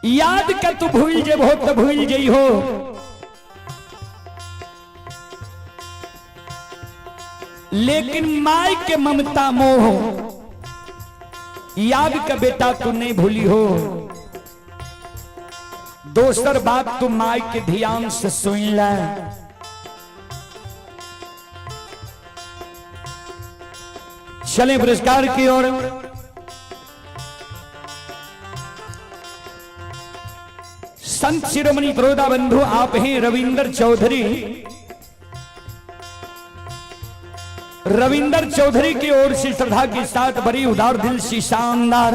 याद के तू भूल जेबहो तो भूल जइहो, लेकिन माय के ममता मोह याद के बेटा तू नहीं भूली हो। दोसर बात तू माय के ध्यान से सुन ले। चले पुरस्कार की ओर। संत शिरोमणि प्रोदा बंधु आप हैं रविंदर चौधरी। रविंदर चौधरी की ओर से श्रद्धा के साथ बड़ी उदार दिल से शानदार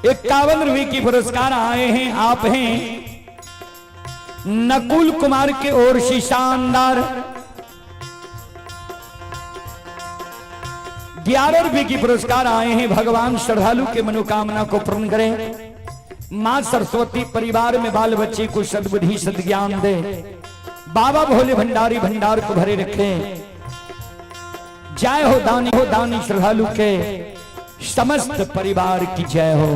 51 रुपए की पुरस्कार आए हैं। आप हैं नकुल कुमार के ओर से शानदार 11 रुपए की पुरस्कार आए हैं। भगवान श्रद्धालु के मनोकामना को पूर्ण करें। मां सरस्वती परिवार में बाल बच्चे को सद्बुद्धि सद्ज्ञान दे। बाबा भोले भंडारी भंडार को भरे रखें। जय हो दानी श्रद्धालु के समस्त परिवार की जय हो।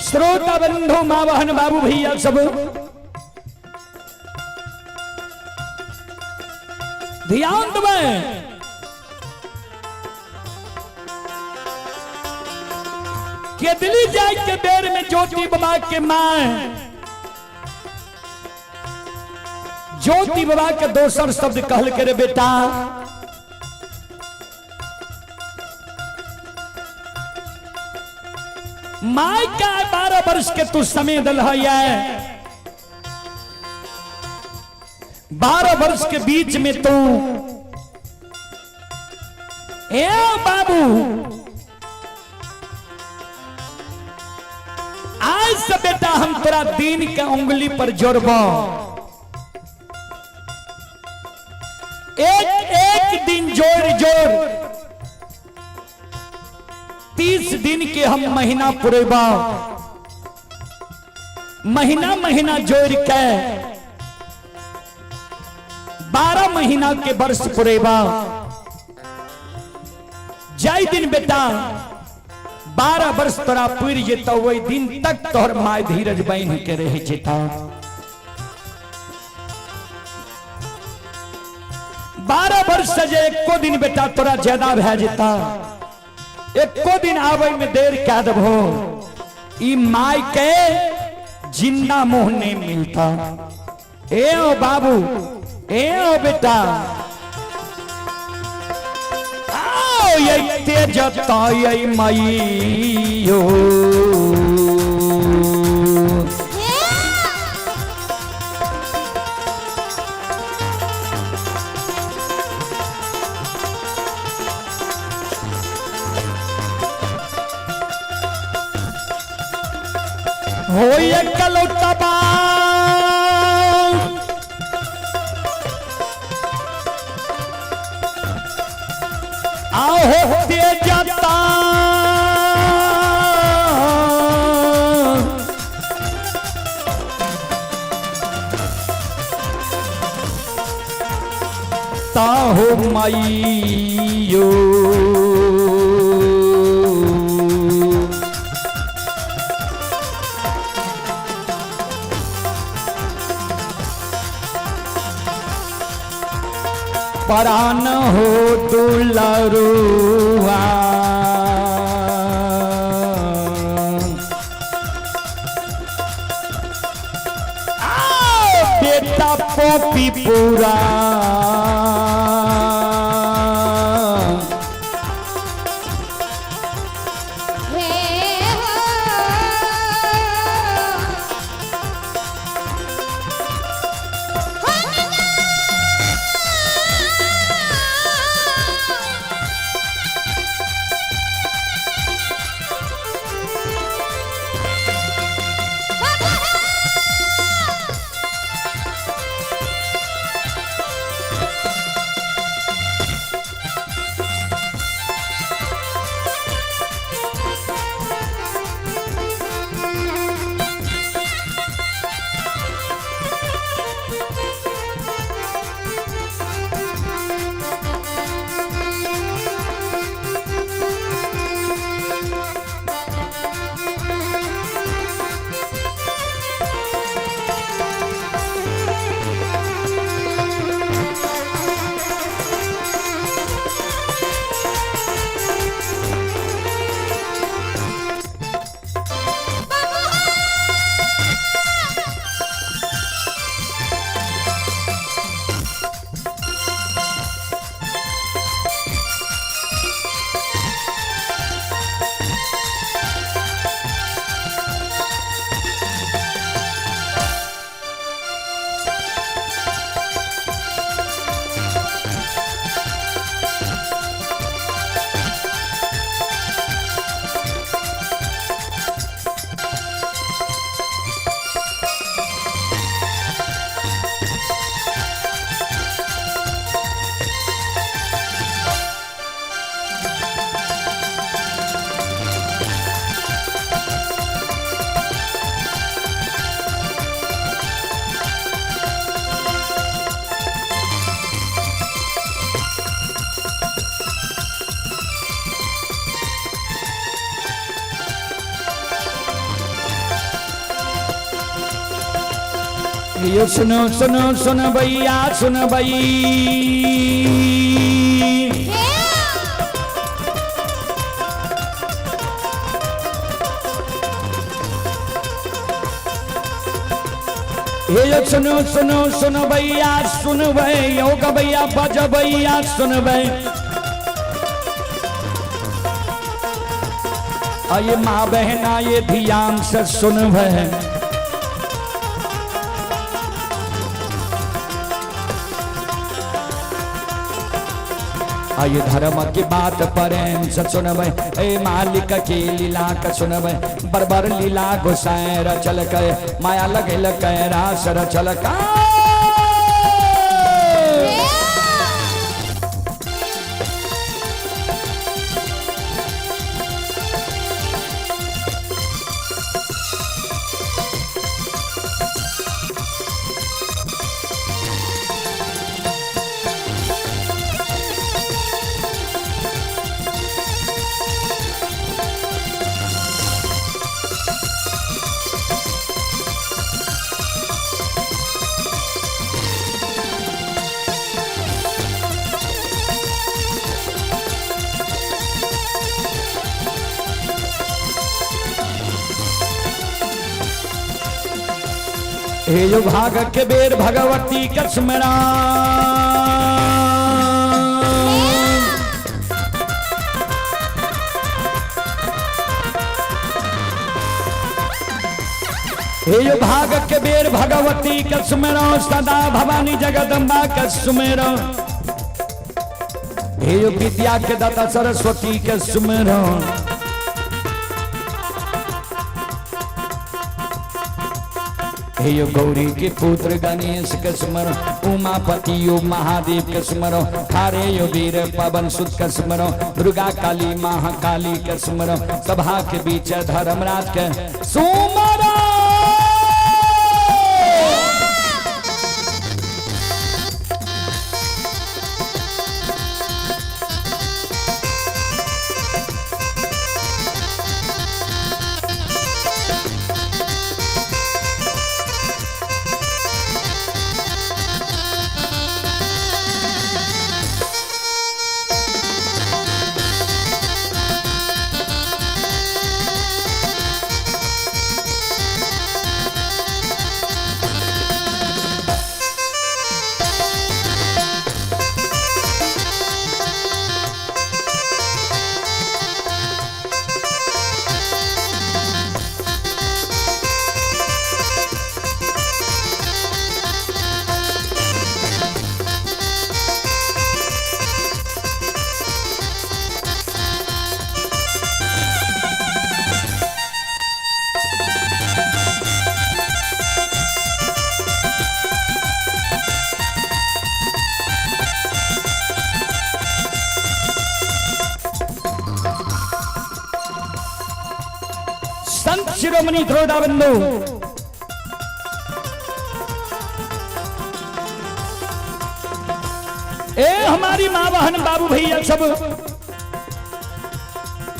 श्रोता बंधु माँ बहन बाबू भैया सब ध्यान दें। केदली जाए के बेर में ज्योति बाबा के मां ज्योति बाबा के दोसर शब्द कहल के रे बेटा, my का 12 वर्ष के तू समय दल है, 12 वर्ष के बीच में तू ए बाबू आज से बेटा हम तोरा दिन के उंगली पर जोड़बो, एक एक दिन जोड़ जोड़ 30 दिन के हम महीना पुरेबा, महीना महीना जोड़ के 12 महीना के वर्ष पुरेबा। जाय दिन बेटा 12 वर्ष तोरा पुर जेतौ, वही दिन तक तोहर my धीरज बन के रह जेता। 12 वर्ष से जे एको दिन बेटा तोरा ज्यादा भए जेता, एको दिन आवे में देर क्या देबो, ई my के जिंदा मोह नहीं मिलता। ए ओ बाबू, ए ओ बेटा, आओ ये तेजता ये मईयो। होय कलौता आहो तेजता ताहो माइयो परान हो दुलरुआ आओ बेटा पोपी पूरा
हे हो
यो सुनो सुनो सुन भैया सुन भई
हे
हे यो सुनो सुनो सुन भैया सुन भई यो गबैया बज भैया सुन भई अये माँ बहना ये ध्यान से सुन भई आये धर्म की बात प्रेम से सुनबै ए मालिक के लीला के सुनबै बरबर लीला गोसाई रचल के माया लगल के रास रचल का हे यो भाग के बेर भगवती के स्मरण हे यो भाग के बेर भगवती के सुमेरो सदा भवानी जगदम्बा के सुमेरो हे यो विद्या के दाता सरस्वती के सुमेरो हे यो गौरी के पुत्र गणेश के स्मरो, उमापति यो महादेव के स्मरो, थारे यो वीर पवन सुत के स्मरो, दुर्गा काली महाकाली के स्मरो, सभा के बीच धर्मराज के सुमरो। संत शिरोमणि द्रोड़ा बंधु, ए हमारी माँ बहन बाबू भैया सब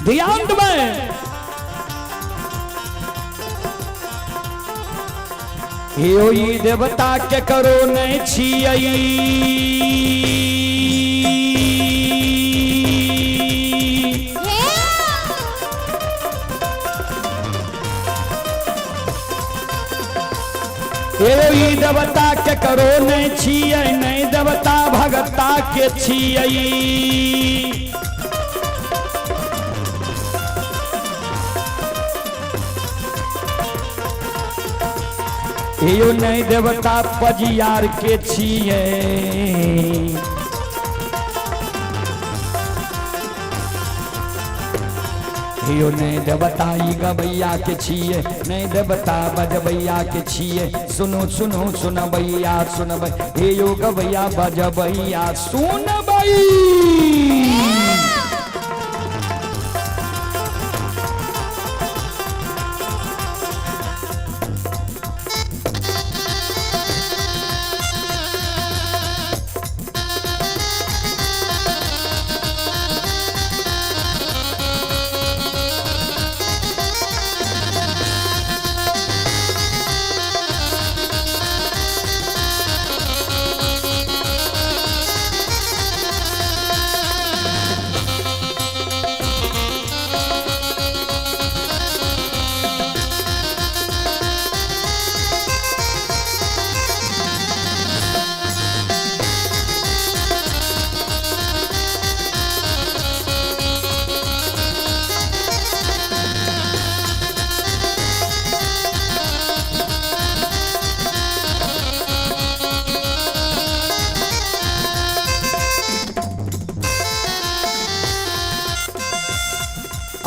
ध्यान दें। हे ई देवता के करो नहीं छियई, हे ई देवता के करो नहीं छियै, नहीं देवता भगता के छियै। यो नहीं देवता पजियार के छियै। यो नहीं देवता ई गबैया के छियै, नहीं देवता बजबैया के छियै। सुनो सुनो सुनबैया सुनबै, हे यो गबैया बजबैया सुनबै।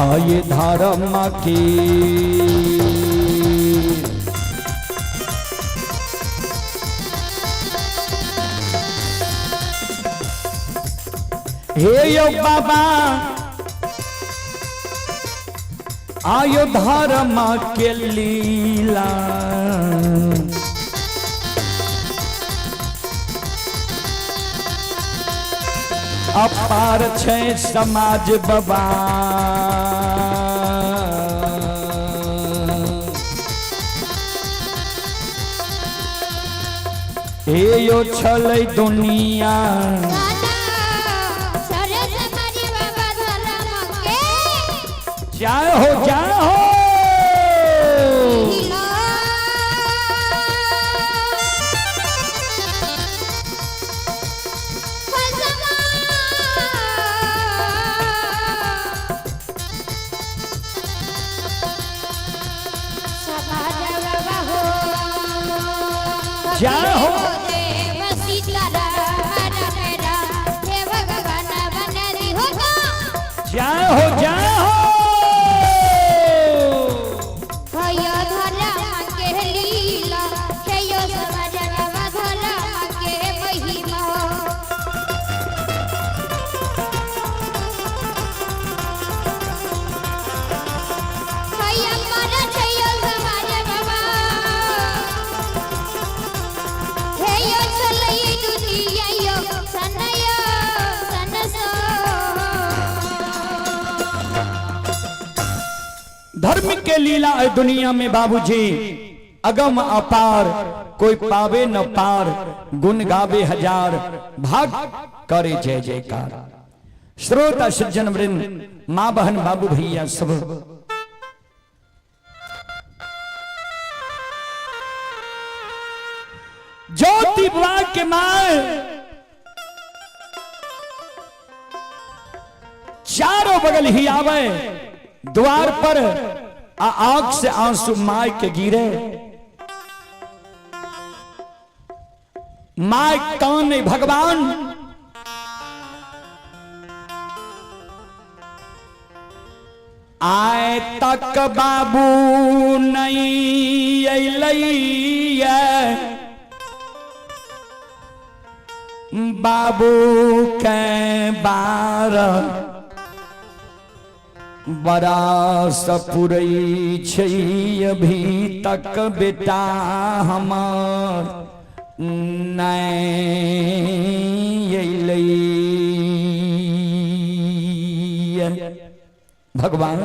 आये धर्म की हे यो बाबा, आयो धर्म के लीला। अपार छै समाज बाबा, हे यो छलै दुनिया। जय हो जय हो। जय हो। जय हो जय हो। धर्म के लीला है दुनिया में बाबूजी अगम अपार, कोई पावे न पार, गुण गावे हजार, भाग करे जय जयकार। श्रोता सज्जन वृंद, माँ बहन बाबू भैया सब, ज्योति बुआ के मां चारों बगल ही आवे, द्वार पर आ आंख से आंसू my के गिरे। My कौन है भगवान? आए तक बाबू नहीं अइलैया, बाबू के बार बड़ा सपुरई छै अभी तक बेटा हमार नहीं अइलैया। भगवान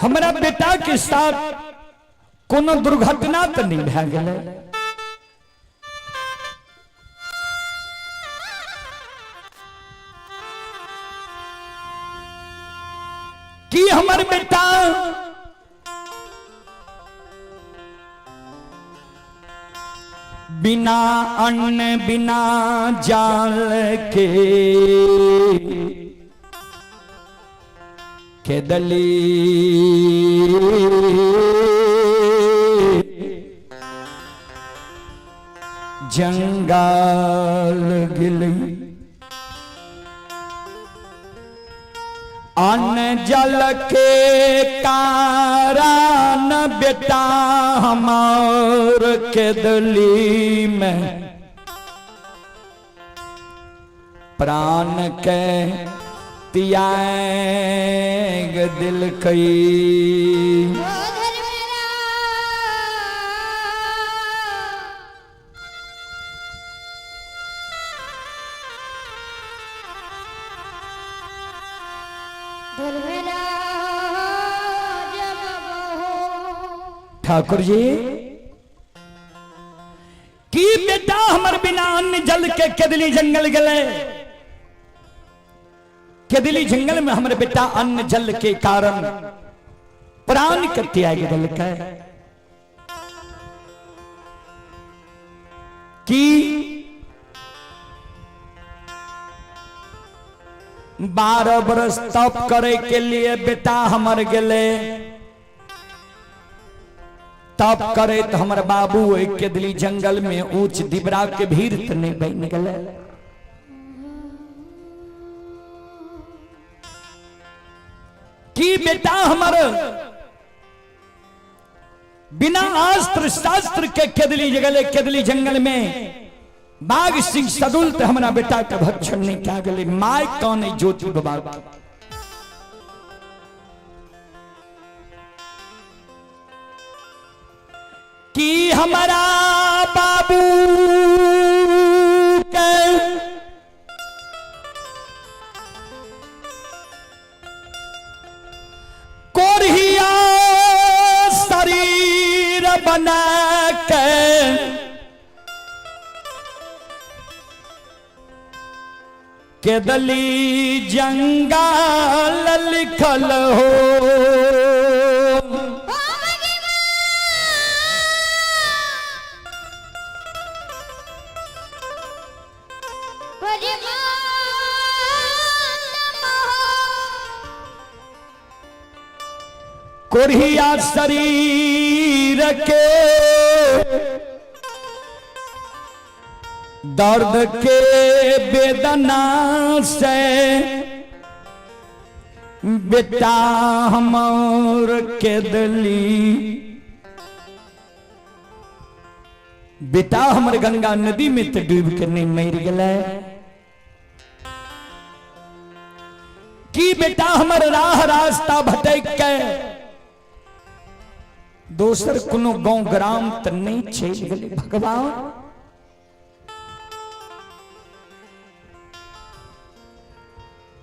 हमरा बेटा के साथ कोनो दुर्घटना तो नहीं भए गेलै? की हमर बेटा बिना अन्न बिना जाल के केदली जंगल गेलै, अन्न जल के कारण बेटा हमार केदली में प्राण के त्याग दिलकै। ठाकुर जी की बेटा हमर बिना अन्न जल के केदली जंगल गले, केदली जंगल में हमर बेटा अन्न जल के कारण प्राण के त्याग दिलकै। की 12 बरस तप करे के लिए बेटा हमर गेले, तप करे तो हमर बाबू एक केदली जंगल में ऊंच दिबरा के भीड़ त नहीं बन गए। की बेटा हमर बिना अस्त्र शस्त्र के केदली जगले केदली जंगल में बाघ सिंह सदुल ते हमरा बेटा के भक्षण नहीं क्या गले। My कौन है ज्योति बाबा की हमारा बाबू के कोरिया शरीर बना के केदली जंगाल लिखल हो। कोरिया शरीर के दर्द के वेदना से बेटा हमर केदली, बेटा हमर गंगा नदी में तो डूब के नहीं मर गए। की बेटा हमर राह रास्ता भटक के दोसर कोनो गांव ग्राम त नहीं चल गए। भगवान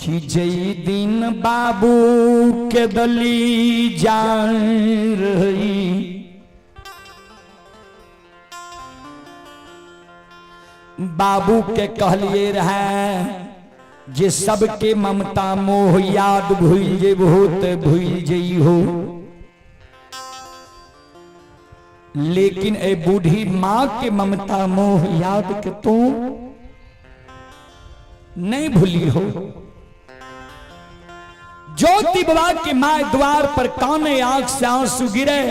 कि जई दिन बाबू के दली जान रही, बाबू के कहलिए रहे जे सबके ममता मोह याद भूल जेबहो ते भूल जइहो, लेकिन ए बूढ़ी माँ के ममता मोह याद के तू नहीं भूली हो। ज्योति बाबा के माँ द्वार पर काने आंख से आंसू गिरे,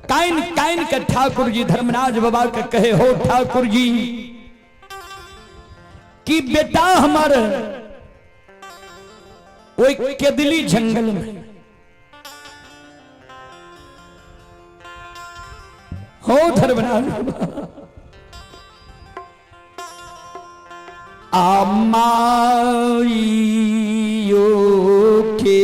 काइन काइन के ठाकुर जी धर्मराज बाबा के कहे, हो ठाकुर जी कि बेटा हमार ओई केदली जंगल में हो धर्मराज बाबा अमाइयो के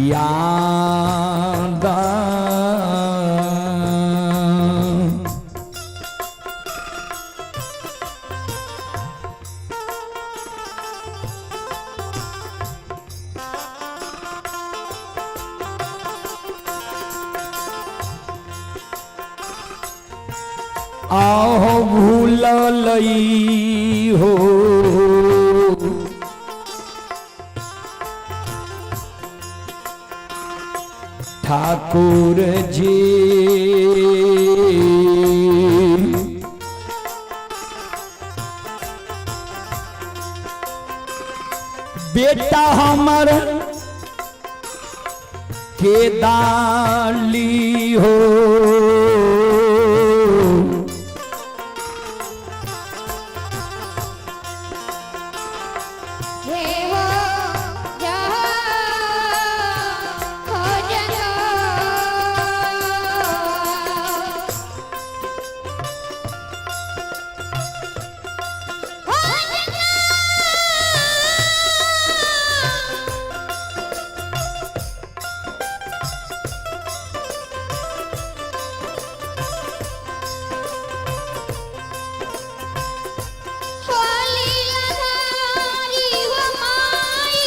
याद आहो भूल लई हो ठाकुर जी, बेटा हमर के दाली हो।
हे हो जा हो जनो हो जनो। होली लधारी हो माई,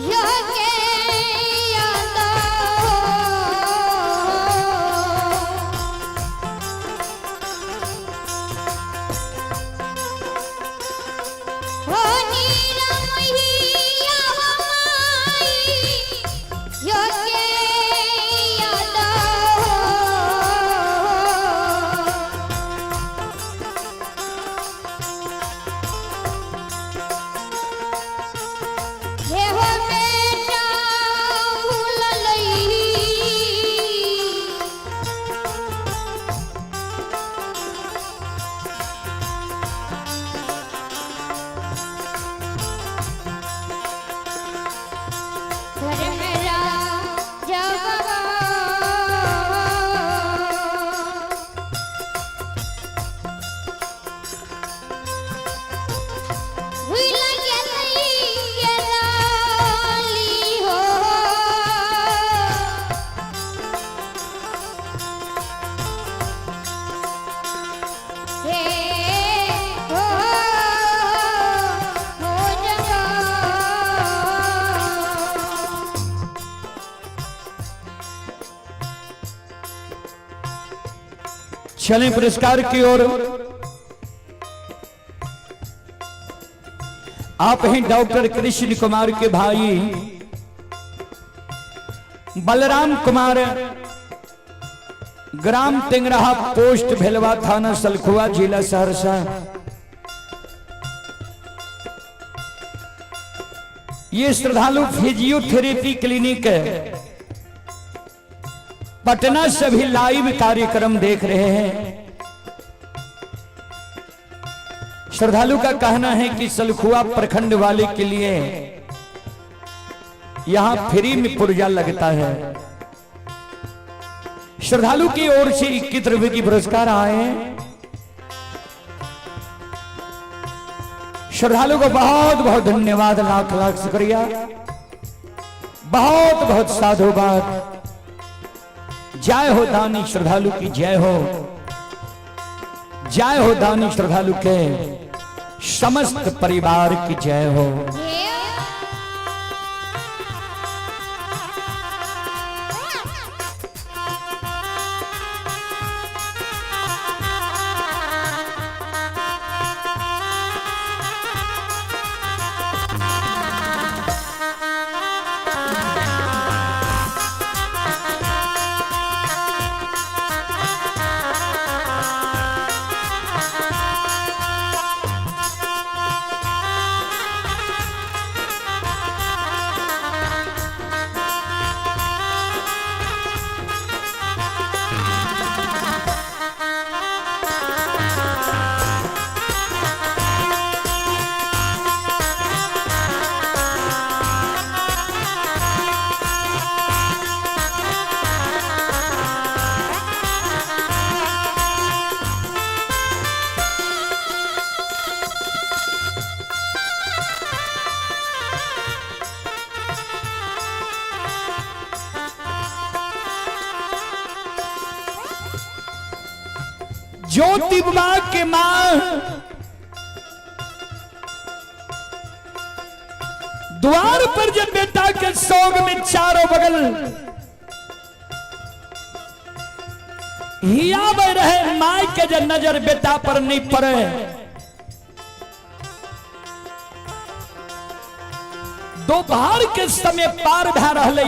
यो के याद हो नीरा मैया हो माई, यो के याद हे हो बेटा भूल लई, घर मेरा जब भूल गेली गेली हो। हे हो हो जगो।
चलें पुरस्कार की ओर। आप हैं डॉक्टर कृष्ण कुमार के भाई बलराम कुमार, ग्राम टेंगराहा, पोस्ट भेलवा, थाना सलखुआ, जिला सहरसा। ये श्रद्धालु फिजियोथेरेपी क्लिनिक है पटना से भी लाइव कार्यक्रम देख रहे हैं। श्रद्धालु का कहना है कि सलखुआ प्रखंड वाले के लिए यहां फ्री में पुर्जा लगता है। श्रद्धालु की ओर से 21 रुपए की पुरस्कार आए हैं। श्रद्धालु को बहुत बहुत धन्यवाद, लाख लाख शुक्रिया, बहुत बहुत साधुवाद। जय हो दानी श्रद्धालु की जय हो, जय हो दानी श्रद्धालु के समस्त परिवार की जय हो। ज्योति बाबा के मां द्वार पर जब बेटा के सोग में चारों बगल हियाब रहे, माय के जब नजर बेटा पर नहीं पड़े, दोपहर के समय पार भै रहलै।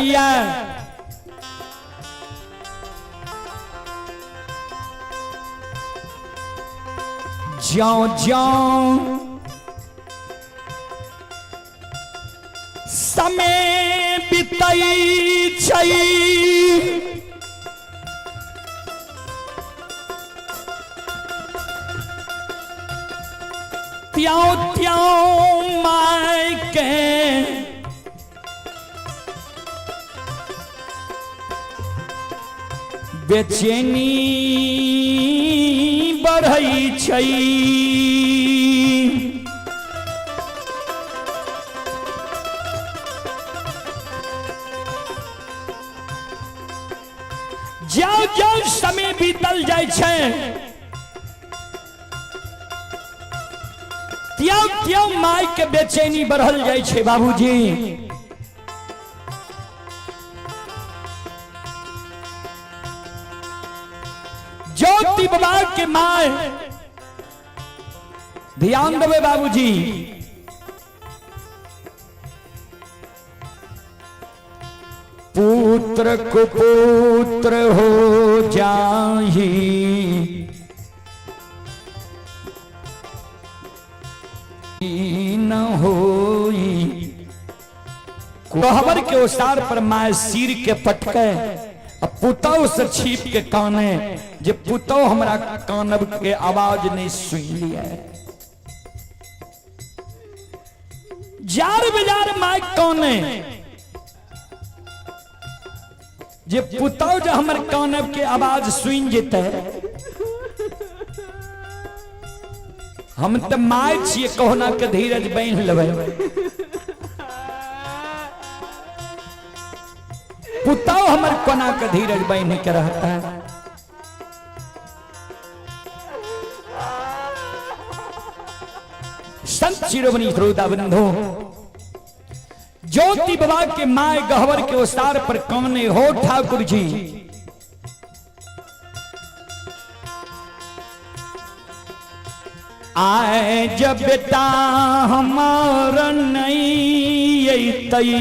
ज्यों ज्यों समय बीतै छै, त्यों त्यों my के बेचैनी बढ़ै छै। ज्यों ज्यों समय बीतल जाइ छै, त्यों त्यों my के बेचैनी बढ़ल जाइ छै। बाबूजी, ज्योति बाबा के my, ध्यान देवे बाबूजी, पुत्र कुपुत्र हो जाही, न होई। कोहबर के ओसार पर my सिर के पटके, पुतौ से छिप के काने, जे पुतौ हमरा कानब के आवाज नहीं सुन लिया। जार बेजार my काने, जे पुतौ जे हमर कानब के आवाज सुन जेतै, हम तऽ my छियै, कहुना के धीरज बान्हि लेबै, पुतौ हमर कोना के धीरज बान्हि के रहता है। संत शिरोमणि श्रोता बंधु, ज्योति बाबा के my गहवर के ओसार पर कौने हो ठाकुर जी, आए जब बेटा हमार नहीं अइतई,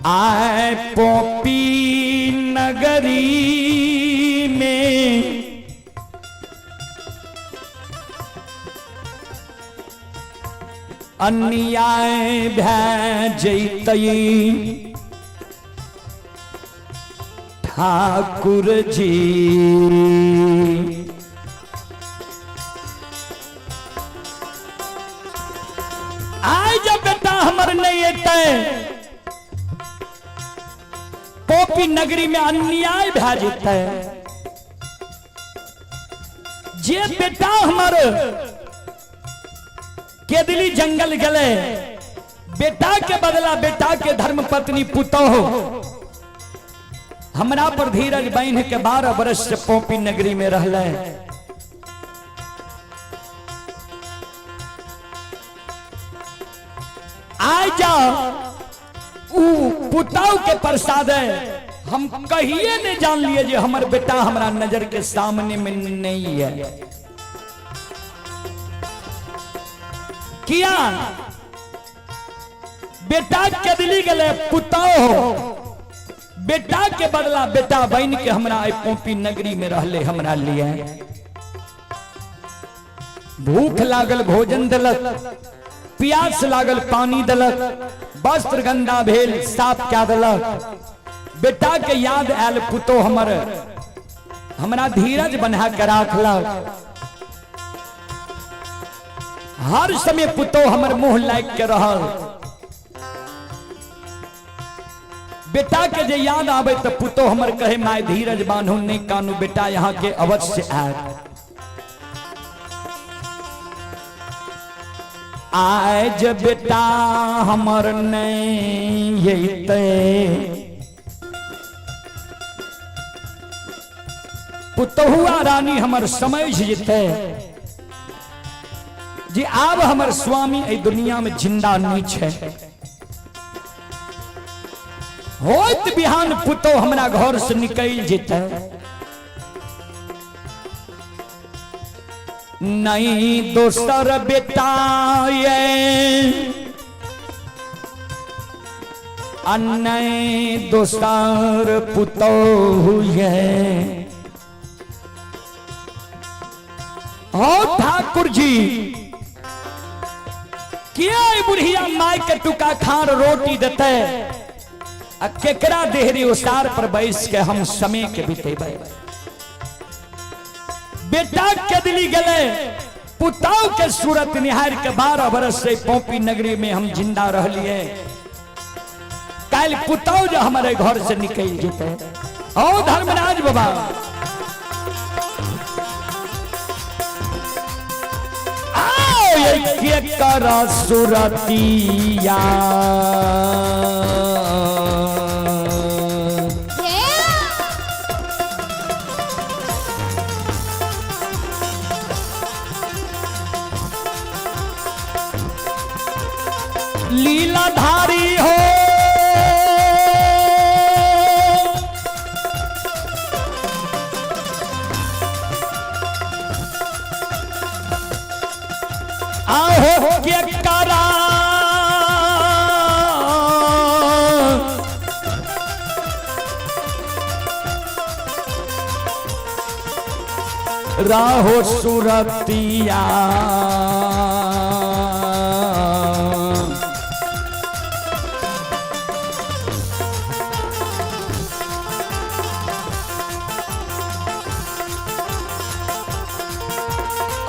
आए पोपी नगरी में अन्याय भै जैतई ठाकुर जी। आय जब बेटा हमर नहीं एतै, पोपी नगरी में अन्याय भए जेतै। जे बेटा हमर केदली जंगल गेलै, बेटा के बदला बेटा के धर्म पत्नी पुतोह हमरा पर धीरज बान्हि के 12 वर्ष से पोपी नगरी में रहलै। आइ जाओ ऊ पुतोह के प्रसाद है, हम कहिए नहीं जान लिए जे हमर बेटा हमरा नजर के सामने में नहीं है। किया बेटा केदली गेलै, पुतोह बेटा के बदला बेटा बन के हमरा आई पोपी नगरी में रहले। हमरा लिए भूख लागल भोजन देलक, प्यास लागल पानी देलक, वस्त्र गंदा भेल साफ कए देलक। बेटा के याद आयल पुतो हमर हमरा धीरज बना के राखलक। हर समय पुतो हमर मुंह लाग के रहल। बेटा के जे याद आवे तो पुतो हमर कहे my धीरज बान्हू नहीं कानू, बेटा यहाँ के अवश्य आयत। आज बेटा हमर नहीं अयतै, पुतहुआ रानी हमर समझ जेतै जे आब हमर स्वामी एहि दुनिया में जिंदा नहीं छै। होइत बिहान पुतोह हमरा घर से निकल जेतै। नहीं दोसर बेटा ये नहीं दोसर पुतोह ये। हो ठाकुर जी किया बुढ़िया माय के टुका खार रोटी देते आ केकरा देहरी उसार पर बैस के हम समय के बितेबै। बेटा केदली गेलै, पुतोह के सूरत निहार के 12 बरस से पोपी नगरी में हम जिंदा रहलिए। काल्हि पुतोह जो हमारे घर से निकल जेतै। ओ धर्मराज बाबा आओ ये कर सुरतिया लीलाधारी हो, आहो के करा राहो सुरतिया।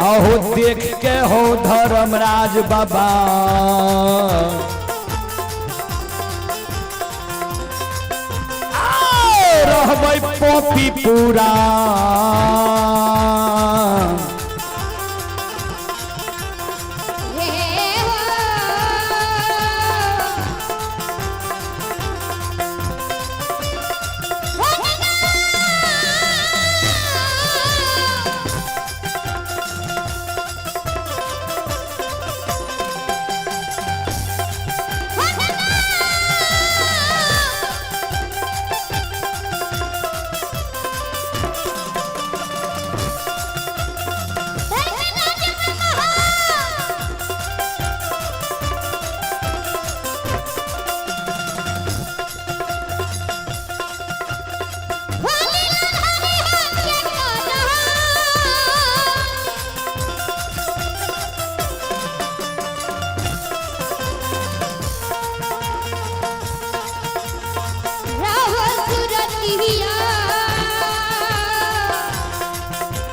अहो देख के हो धर्मराज बाबा रहबै पोपी पूरा।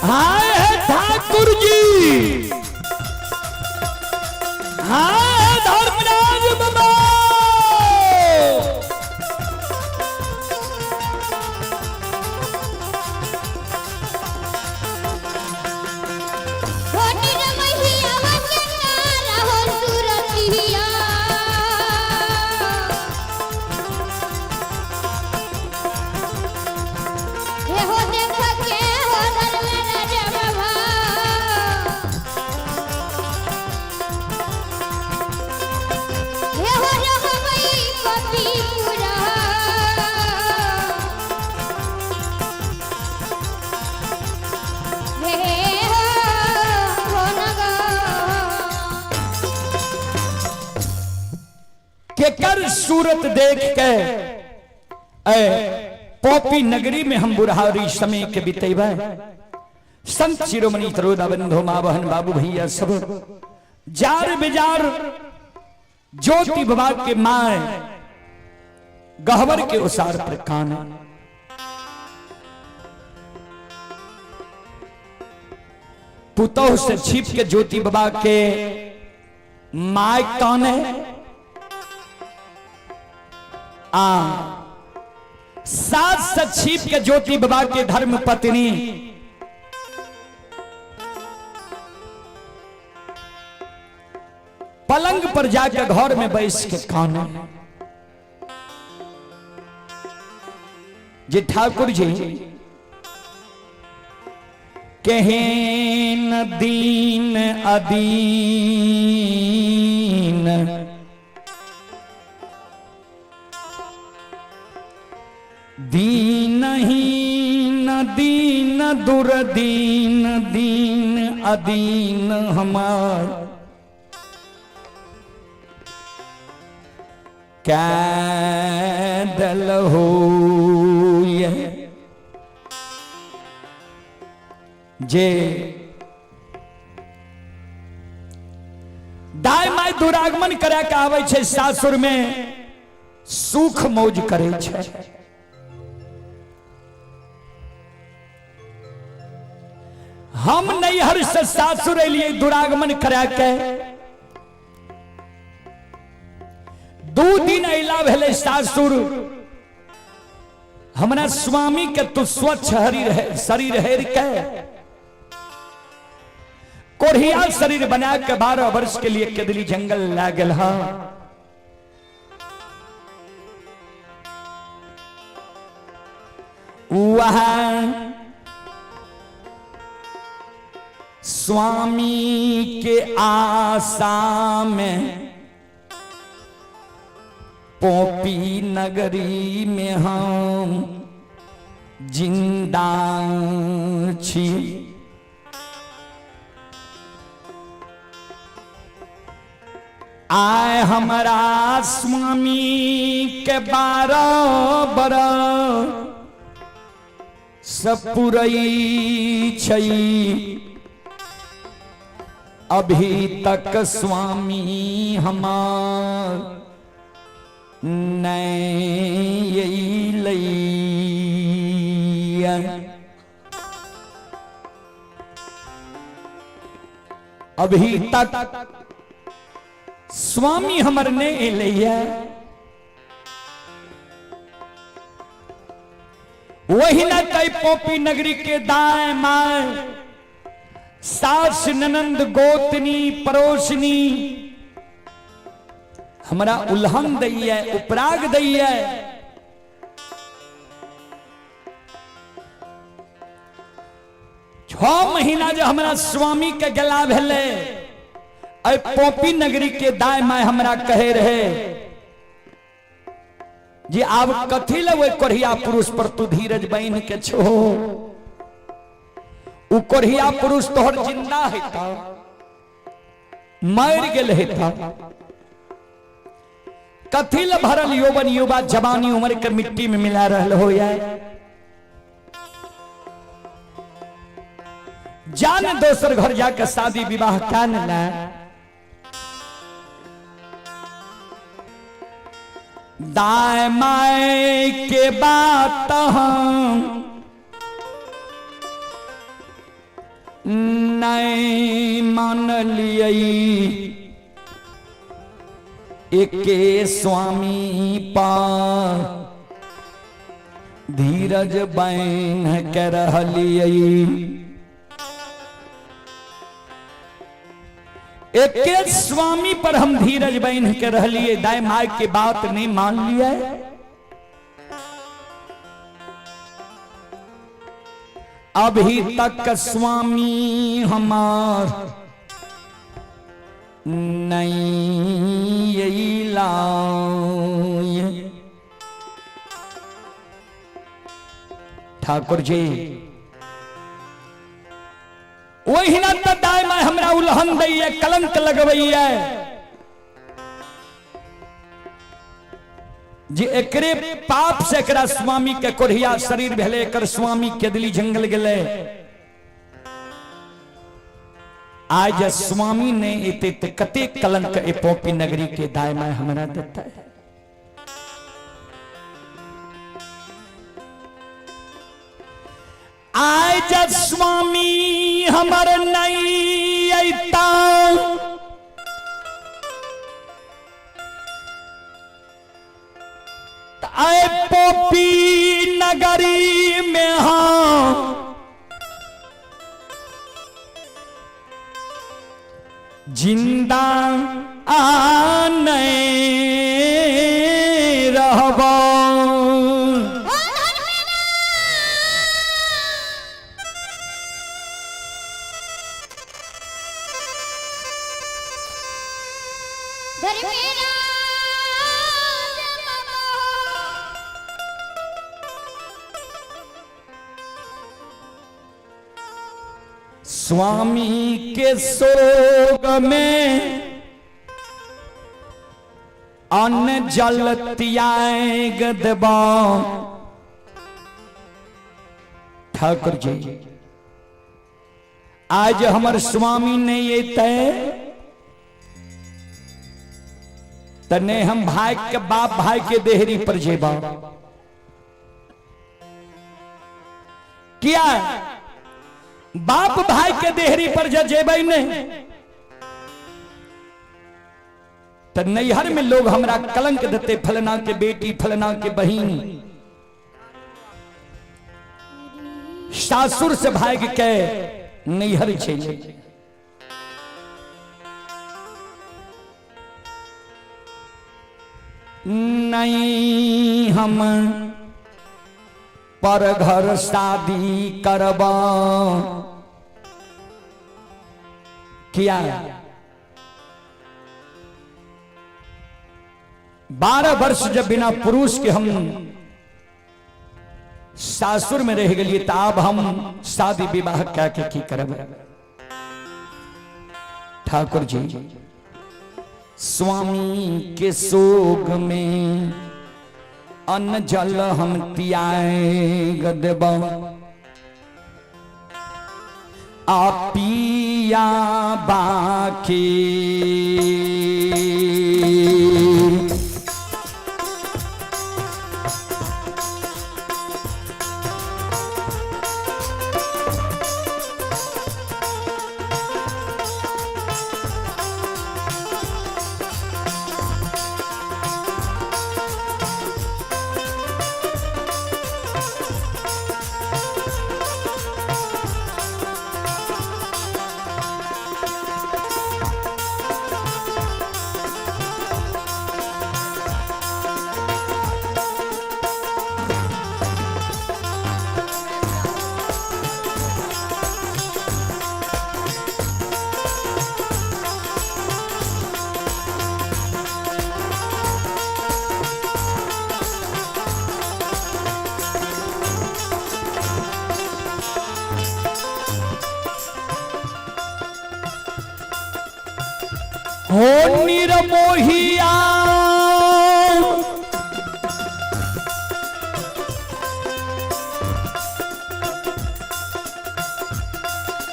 हाय है ठाकुर जी, हाय धर्मराज बाबा। केकर सूरत देख के ए पॉपी नगरी में हम बुढ़ारी समय के बितेबै। संत शिरोमणि त्रोदा बंधु माँ बहन बाबू भैया सब जार बेजार ज्योति बाबा के माए गहवर के उसार पर कान। पुतोह से छिप के ज्योति बाबा के my कान है आ सास से छिप के ज्योति बाबा के धर्म पत्नी पलंग पर जाकर घर में बैस के कान। जे ठाकुर जी केहेन दीन अदीन दीनहीन दीन दुर्दीन दीन अदीन हमार कैदल हो जे दाय my दुरागमन करा के आबै छै, सासुर में सुख मौज करै छै। हम नैहर से सासुर एलियै दुरागमन करा के, 2 दिन अला भेलै सासुर, हमरा स्वामी के तू स्वच्छ हरी रहे शरीर हेर के कोढ़िया शरीर बना के 12 वर्ष के लिए केदली जंगल लागल। हा वहां स्वामी के आशा में पोपी नगरी में हम जिंदा छी। आय हमारा स्वामी के 12 बरस सपुरई छई, अभी तक स्वामी हमार नहीं अइलैया। अभी तक स्वामी हमर नहीं अइलैया। वही न तई पोपी नगरी के दाएं माए सास ननंद गोतनी पड़ोसनी हमरा उल्हन दैया उपराग दैया। 6 महीना जो हमरा स्वामी के गला भेले, अय पोपी नगरी के दाय my हमरा कहे रहे जी आब कथी ले ओहि कोढ़िया पुरुष पर तू धीरज बन के छो, उ कोढ़िया पुरुष तोहर जिंदा है ता मर गेल है ता कथी ले भरल यौवन युवा जवानी उम्र के मिट्टी में मिला रहल हो यार। जान दोसर घर जाके शादी विवाह क्या न ला। दाय my के बात हम नहीं मान लियै, एके स्वामी पा धीरज बैन के रहलियै। एके स्वामी पर हम धीरज बैन के रहलियै, दाय my के बात नहीं मान लियै। अभी तक स्वामी हमार नहीं अइला। ठाकुर जी ओहिना त दाय my हमरा उल्हन दैया, कलंक लगबैया। जे एकरे पाप से एकरा स्वामी के कोढ़िया शरीर भेलै, एकर स्वामी केदली जंगल गेलै। आज जे स्वामी नहि एतै तऽ कते कलंक ए पोपी नगरी के दाय माय हमरा देतै। आइ जे स्वामी हमर नहि अयता आए पोपी नगरी में हम जिंदा आ नहीं रहब। स्वामी के शोक में अन्न जल त्याग देबा। ठाकुर जी आज हमर स्वामी नहीं एतै त नहीं हम भाई के बाप भाई के देहरी पर जेबा। किया बाप भाई के देहरी पर जे जेबै नहीं त नैहर में लोग हमरा कलंक देते, फलना के बेटी फलना के बहिन सासुर से भाग के नैहर चले। नहीं हम पर घर शादी करबा। किया 12 वर्ष जब बिना पुरुष के हम सासुर में रह गए तो अब हम शादी विवाह क्या के की करब। ठाकुर जी स्वामी के शोक में अन्न जल हम त्याग देब, आ पिया बाकी हो निर्मोहिया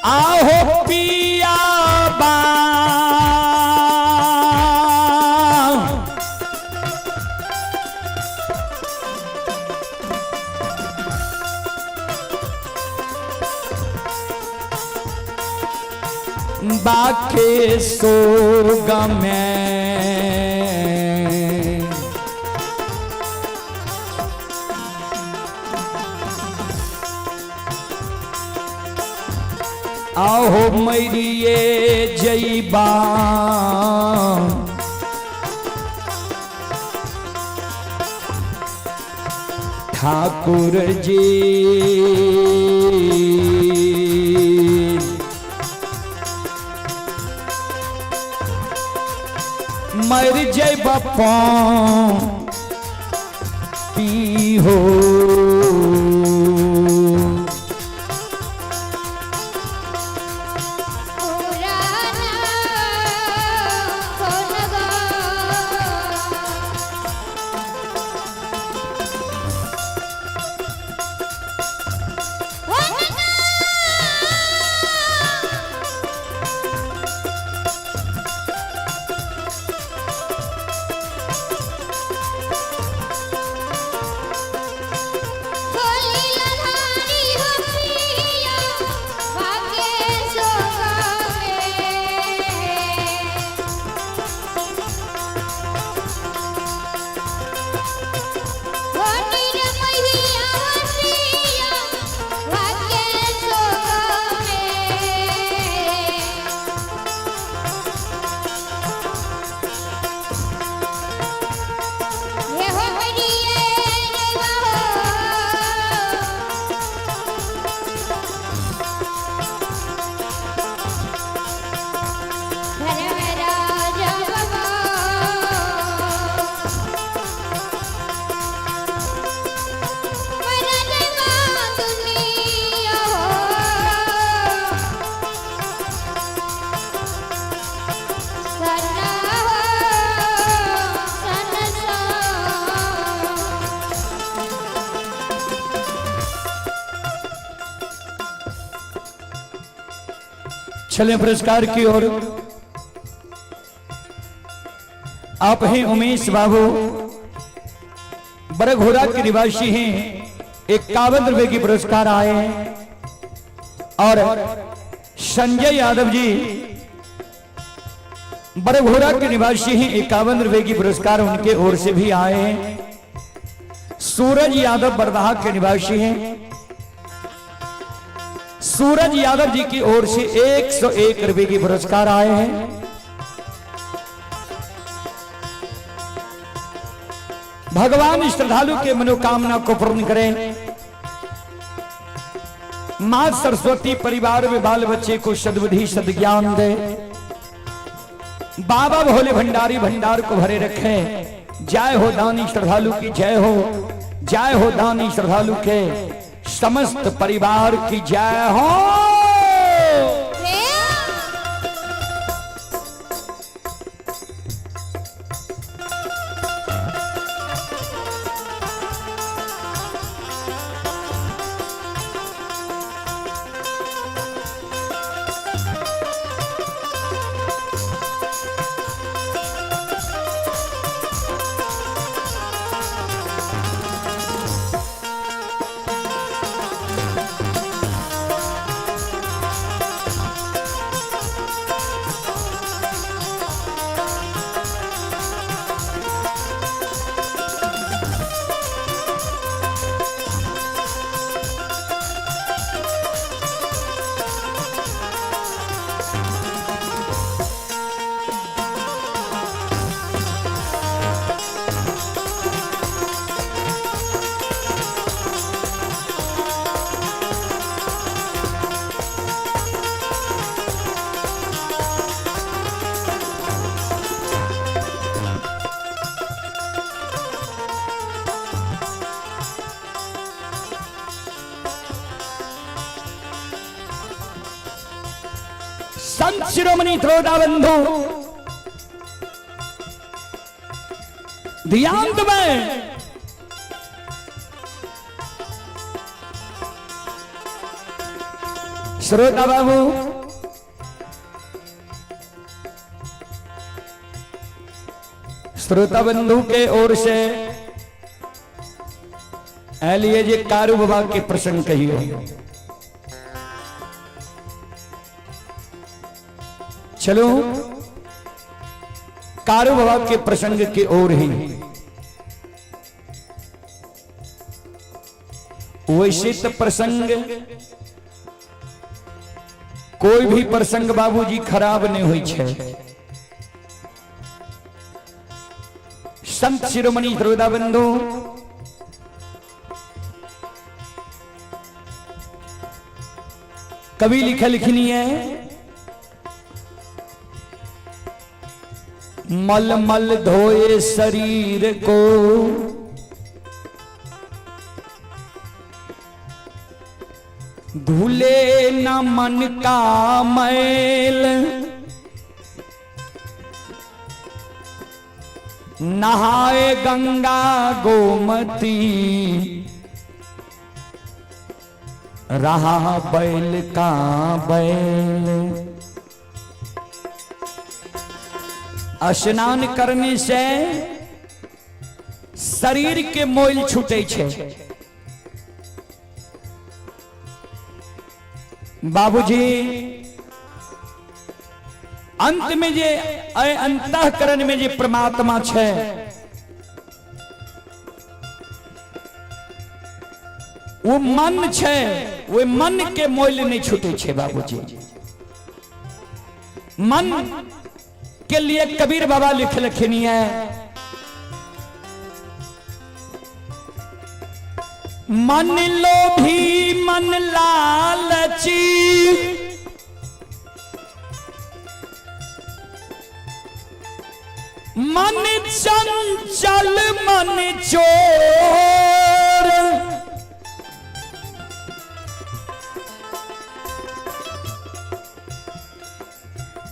आहो पिया बा बाके सोग में आहो मरिए जईबा ठाकुर जी मर जैब पी हो।
पुराना कौन गो।
चले पुरस्कार की ओर। आप हैं उमेश बाबू, बरघोरा के निवासी हैं, 51 रुपए की पुरस्कार आए हैं। और संजय यादव जी बरघोरा के निवासी हैं, 51 रुपए की पुरस्कार उनके ओर से भी आए हैं। सूरज यादव बरदाहा के निवासी हैं, सूरज यादव जी की ओर से 101 रुपए की पुरस्कार आए हैं। भगवान श्रद्धालु के मनोकामना को पूर्ण करें। मां सरस्वती परिवार में बाल बच्चे को सद्बुद्धि सद्ज्ञान दे। बाबा भोले भंडारी भंडार को भरे रखें। जय हो दानी श्रद्धालु की जय हो, जय हो दानी श्रद्धालु के समस्त परिवार की जय हो। संत शिरोमणि त्रोटा बंधु ध्यान में श्रोता बाबू, श्रोता बंधु के ओर से लिए जे कारू बाबा के प्रसंग कहियो। चलो कारू बाबा के प्रसंग की ओर ही। वैसे तो प्रसंग कोई भी प्रसंग बाबूजी खराब नहीं हुई छे। संत शिरोमणि श्रोता बंधु कवि लिखे लिखनी है, मल मल धोए शरीर को, धुले न मन का मैल, नहाए गंगा गोमती, रहा बैल का बैल। स्नान करने से शरीर के मोल छूटे छे। बाबूजी अंत में जे अंतःकरण में जे परमात्मा छे, वो मन छे, वो मन के मोल नहीं छूटे छे। बाबूजी मन के लिए कबीर बाबा लिख लखनी है, मन लोभी मन लालची, मन चंचल मन चोर,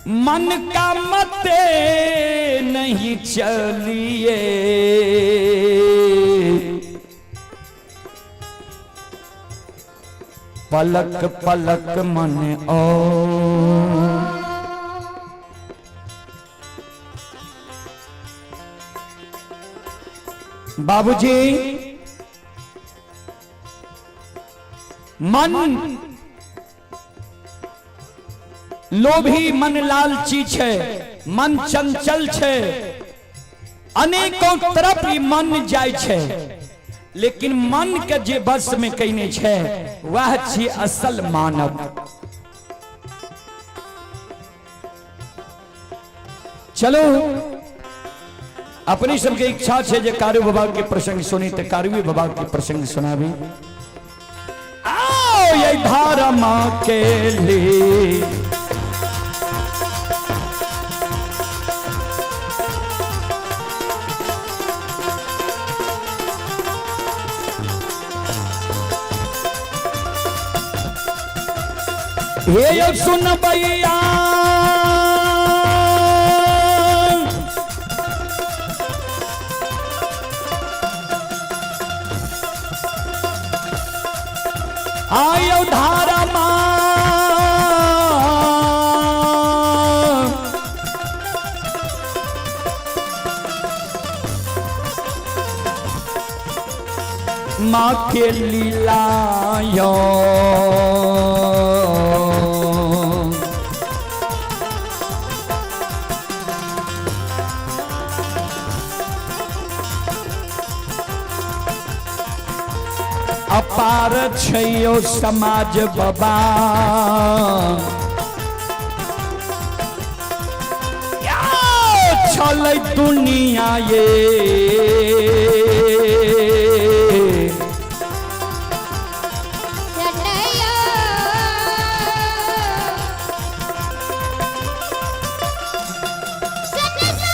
मन का मते नहीं चलिए, पलक पलक मन और। बाबूजी मन लोभी, मन लालची छै, मन चंचल छै, अनेकों तरफ ई मन जाइ छै, लेकिन मन के जे बस में कयने छै वह छी असल मानव। चलो अपने सबके इच्छा छै जे कारू बाबा के प्रसंग सुनी तो कारूए बाबा के प्रसंग सुनाबी। आओ ये धारा के लिए हे यो सुन भैया, आयो धारा मां माँ के लीला यो अपार छैयो समाज बाबा, छलै दुनिया ये
सनया सनसा।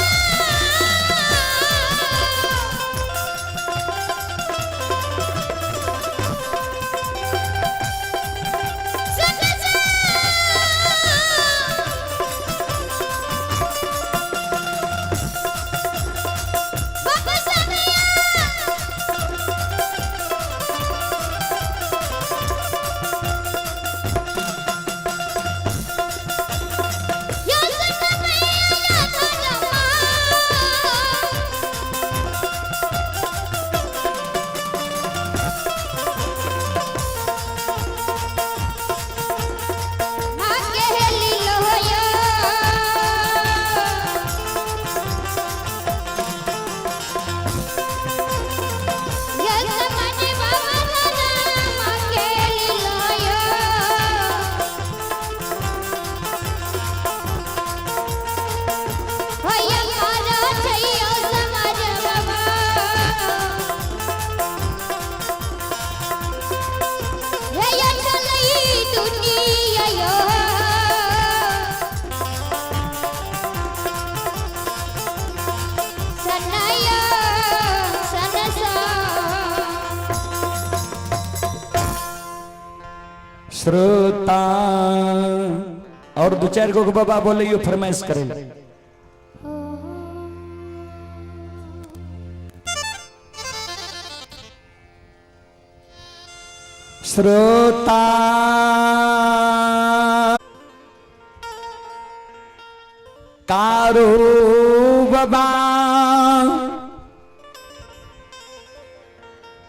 सनसा। बाबा सनया। यो सनमैया धनमा। माँ के लीलो यो यो समाज बाबा दादा माँ के लीलो यो होया मारा छैयो समाज बाबा हे यो चलई दुनिया यो सनया सनसा।
श्रोता और दू चार गो के बाबा बोले यो फरमाइश करे। श्रोता कारू बाबा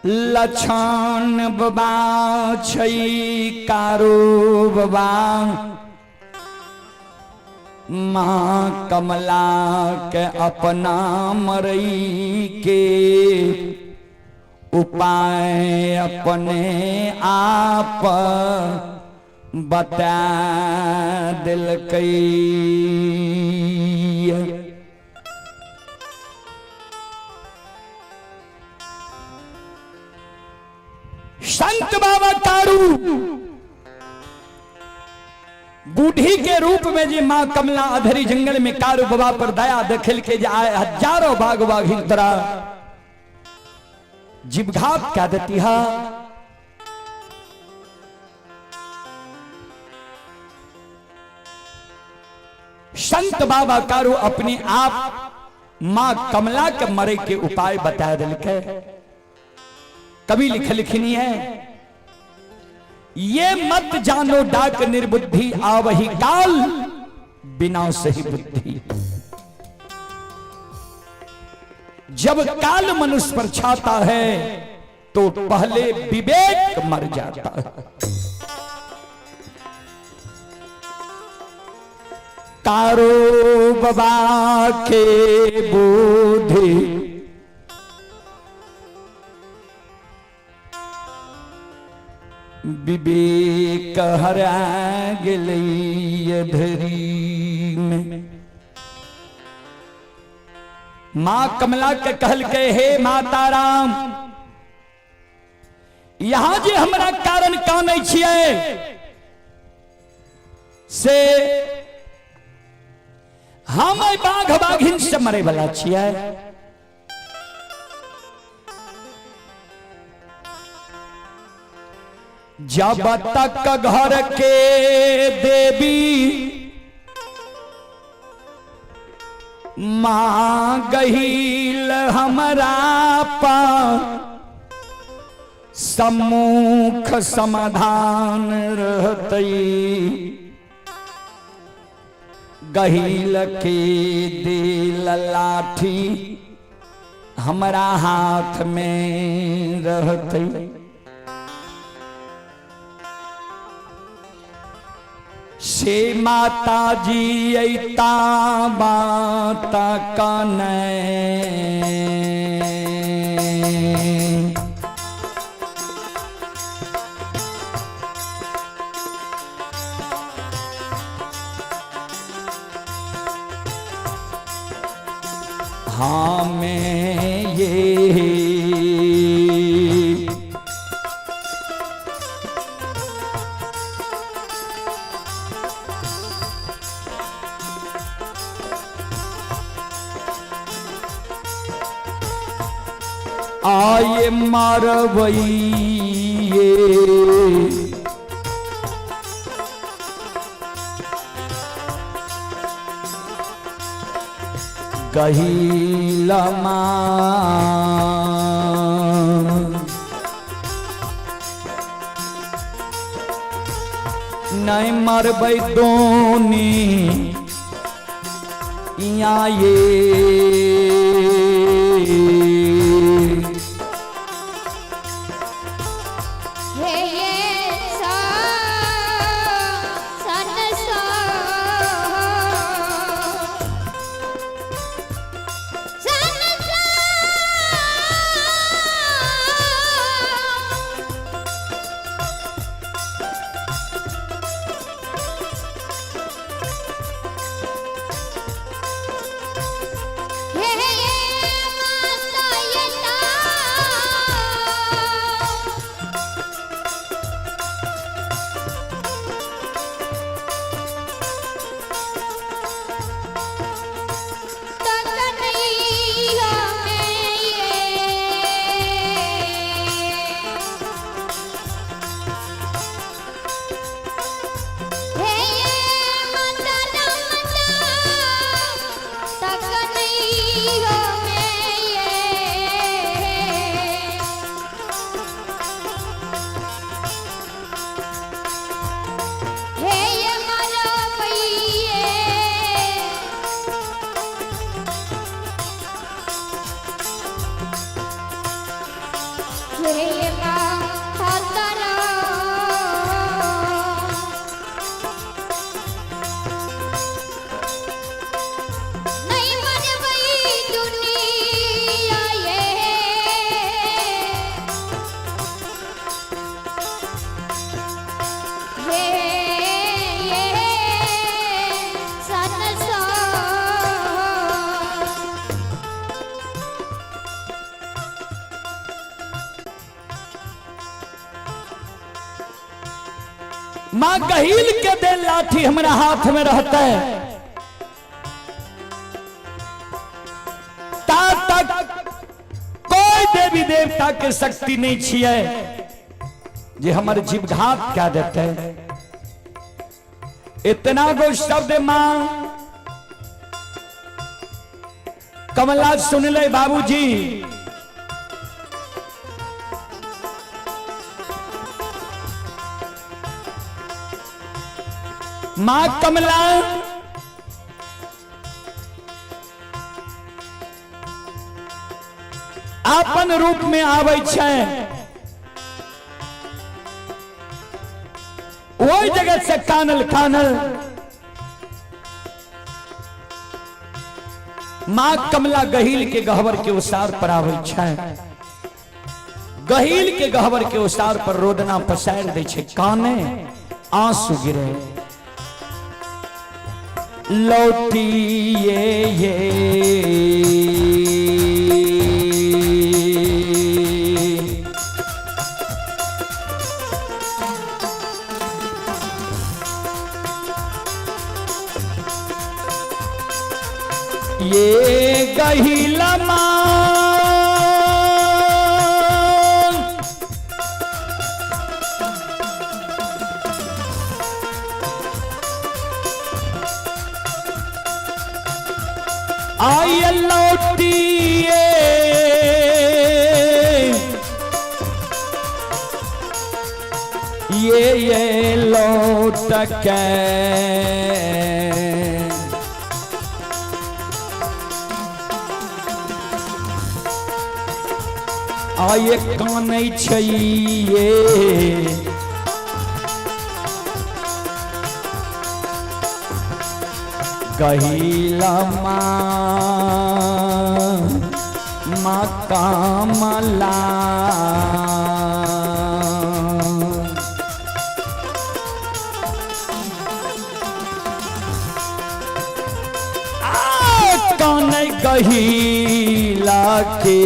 लछन बाबा छै कारू बाबा माँ कमला के अपना मरई के उपाय अपने आप बता दिलकै। संत बाबा कारू बूढ़ी के रूप में जे माँ कमला अधरी जंगल में कारू बाबा पर दया दखल के जे आए हजारों बाघ बाघिन तोरा जीवघात क्या देती है। संत बाबा कारू अपने आप माँ कमला के मरे के उपाय बता दिलके। कवि लिख लिखनी है, ये मत जानो डाक निर्बुद्धि आवही काल बिना सही बुद्धि। जब काल मनुष्य पर छाता है तो पहले विवेक मर जाता है। कारो बाबा के बुद्धि विवेक हरा गेलै धरी में। मां कमला के कहल के हे माता राम, यहां जे हमरा कारण कानै छियै से हम एहि बाघ बाघिन से मरे वाला छियै। जब तक घर के देवी माँ गहील हमरा पा सम्मुख समाधान रहतई, गहील के दिल लाठी हमरा हाथ में रहतई। से माता जी अता माता कने हाँ मैं ये आए मारवैये गहीलमा नहीं मरबै दोनी या ये
हे ये सा सन सा सन सा। हे ये माता यता। तकनैया में ये हे माता रमता तकनैया में ये। हे ये मारा पइये। हे माता तारा। नहीं मरबई दुनिया ये। हे ये सन सा।
माँ गहील के दे लाठी हमरा हाथ में रहता है ता तक कोई देवी देवता के शक्ति नहीं छिए जे हमर जीवघात क्या देते। इतना गो शब्द मां कमला सुन ले बाबूजी, मां कमला अपन रूप में आबै छै। ओहि जगह से कानल कानल मां कमला गहील के गहबर के उसार पर आबै छै। गहील के गहबर के उसार पर रोदना पसारि दै छै, काने आंसू गिरे। लौटिए ये ये गहिला मां आई लौटिए ये लौट के आये कानै छैये गहिला माँ कमला। कानै गहिला के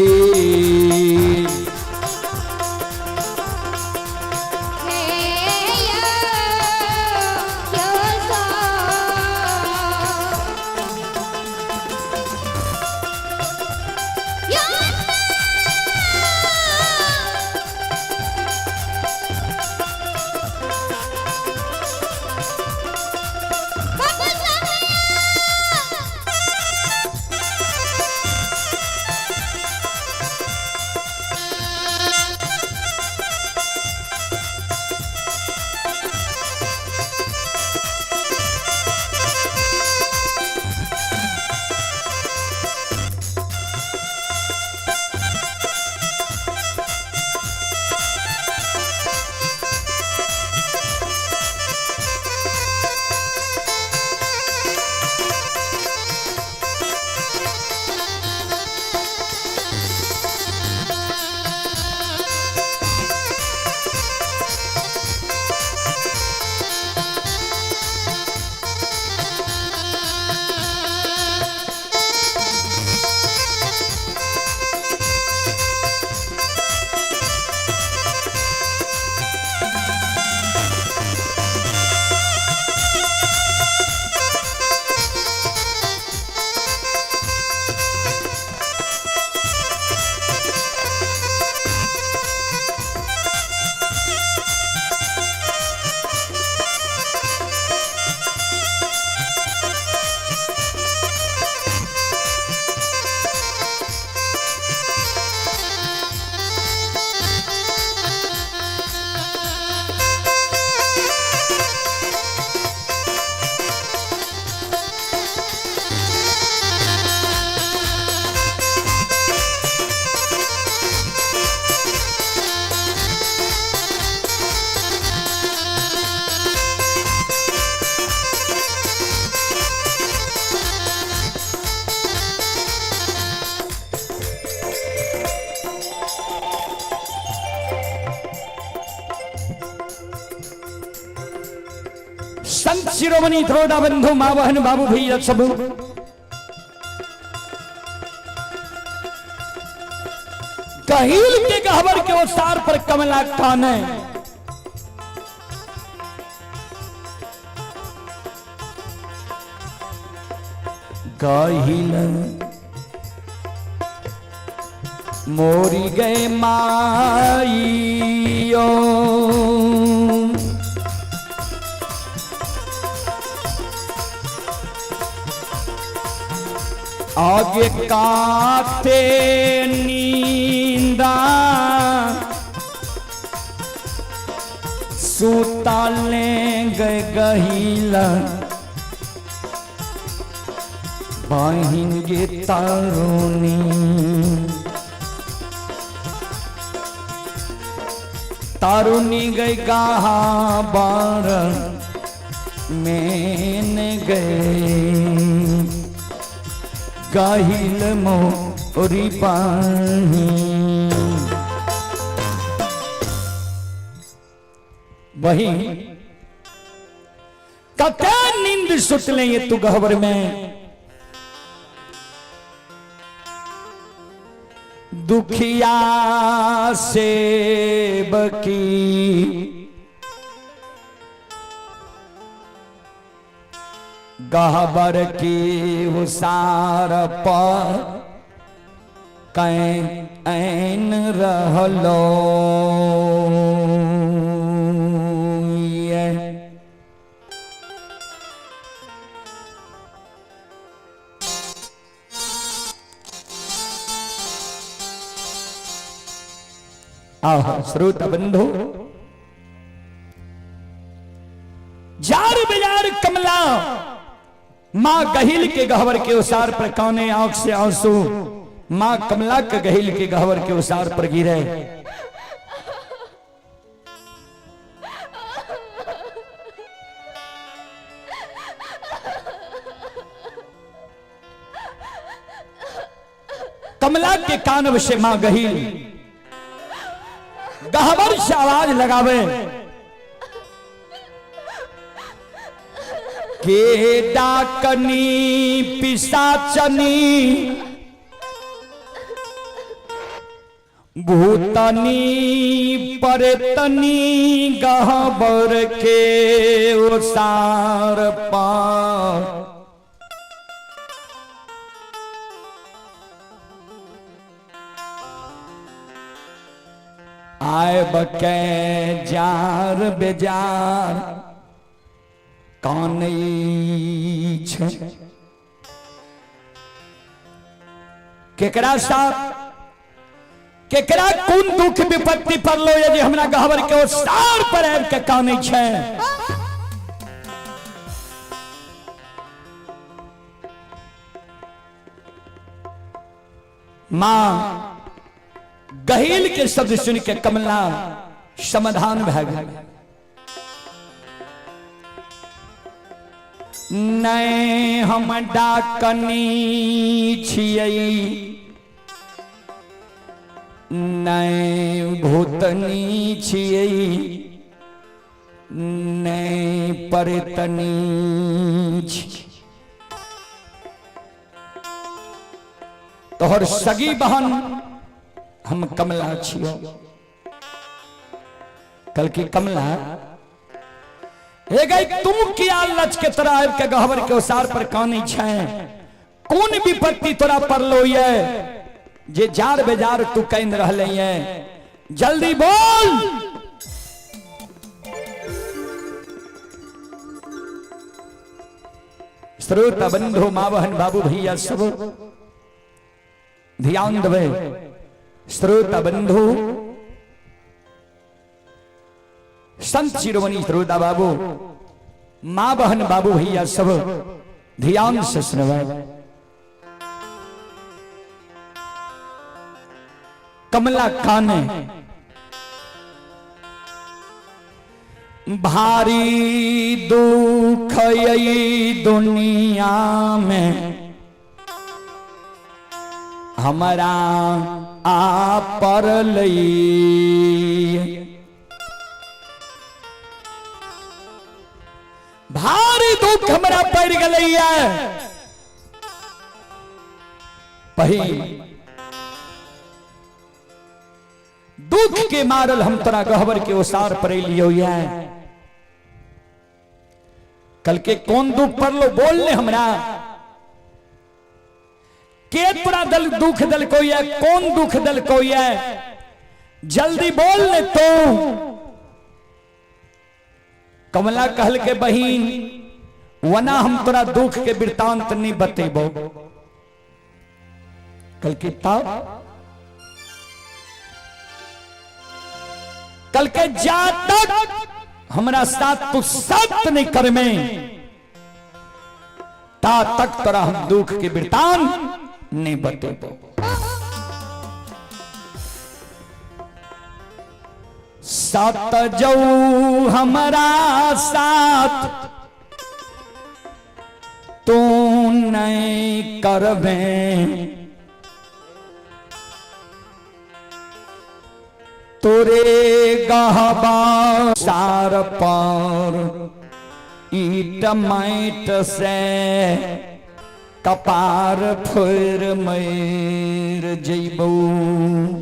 संत शिरोमणि द्रोड़ा बंधु माँ बहन बाबू भैया सब कहील के गहबर के ओसार पर कमला काने गहिल मोरी गए माइयो आगे काते नींदा सूता ले गए गहिला बहिन गे तरुणी। तारुणी गई गाहा बार मेन गए गाहिल मोरी पाही। वही कते नींद सुतले ये तू गहबर में, दुखिया से बकी गहबर की उसार पर can रहलो ये। आहो श्रोता बंधु, जार बिजार कमला मां गहिल के गहवर के उसार पर काने आंख से आंसू मां कमला के गहिल के गहवर के उसार पर गिरे। कमला के कानव से मां गहिल गहवर से आवाज लगावे के डाकनी पिशाचनी भूतनी परतनी गहबर के उसार पर आए बके जार बेजार कान छे। केकरा साथ केकरा कोन दुख विपत्ति पड़लो यदि हमरा गहबर के ओसार पर आबि के कानै छै। मां गहिल के शब्द सुन के कमला समाधान भए गेल। नहीं हम डाकनी छियै, नहीं भूतनी छियै, नहीं परतनी छियै। तोहर सगी बहन हम कमला छियो। कल की कमला हे गई तू किया लच के तोरा आबि के गहबर के ओसार पर कानै छै? कोन विपत्ति तोरा पड़लो ये जे जार बेजार तू कानि रहले ये? जल्दी बोल। श्रोता बंधु माँ बहन बाबू भैया सब ध्यान देवे। श्रोता बंधु संत शिरोमणि श्रोता बाबू माँ बहन बाबू भैया सब ध्यान से सुनवे। कमला काने भारी दुख यही दुनिया में हमारा आ पड़लई। भारी दुख हमरा पड़ गलैया। पही दुख के मारल हम तोरा गहबर के ओसार पर लियो। कल के कौन दुख पड़लो बोल ने हमरा? के तोरा दल दुख दल कोई है? कौन दुख दल कोई है? जल्दी बोल ने तू। कमला कहल के बहिन वना हम तोरा दुख के वृत्तांत नहीं बतेबो। कल के तब कल के जा तक हमरा साथ तू सत्य नहीं करमे ता तक तोरा हम दुख के वृत्तांत नहीं बतेबो। सत जऊ हमारा साथ तू नहीं करबे, तोरे गहबा सार पर ईट माइट से कपार फोर मैर जैबू।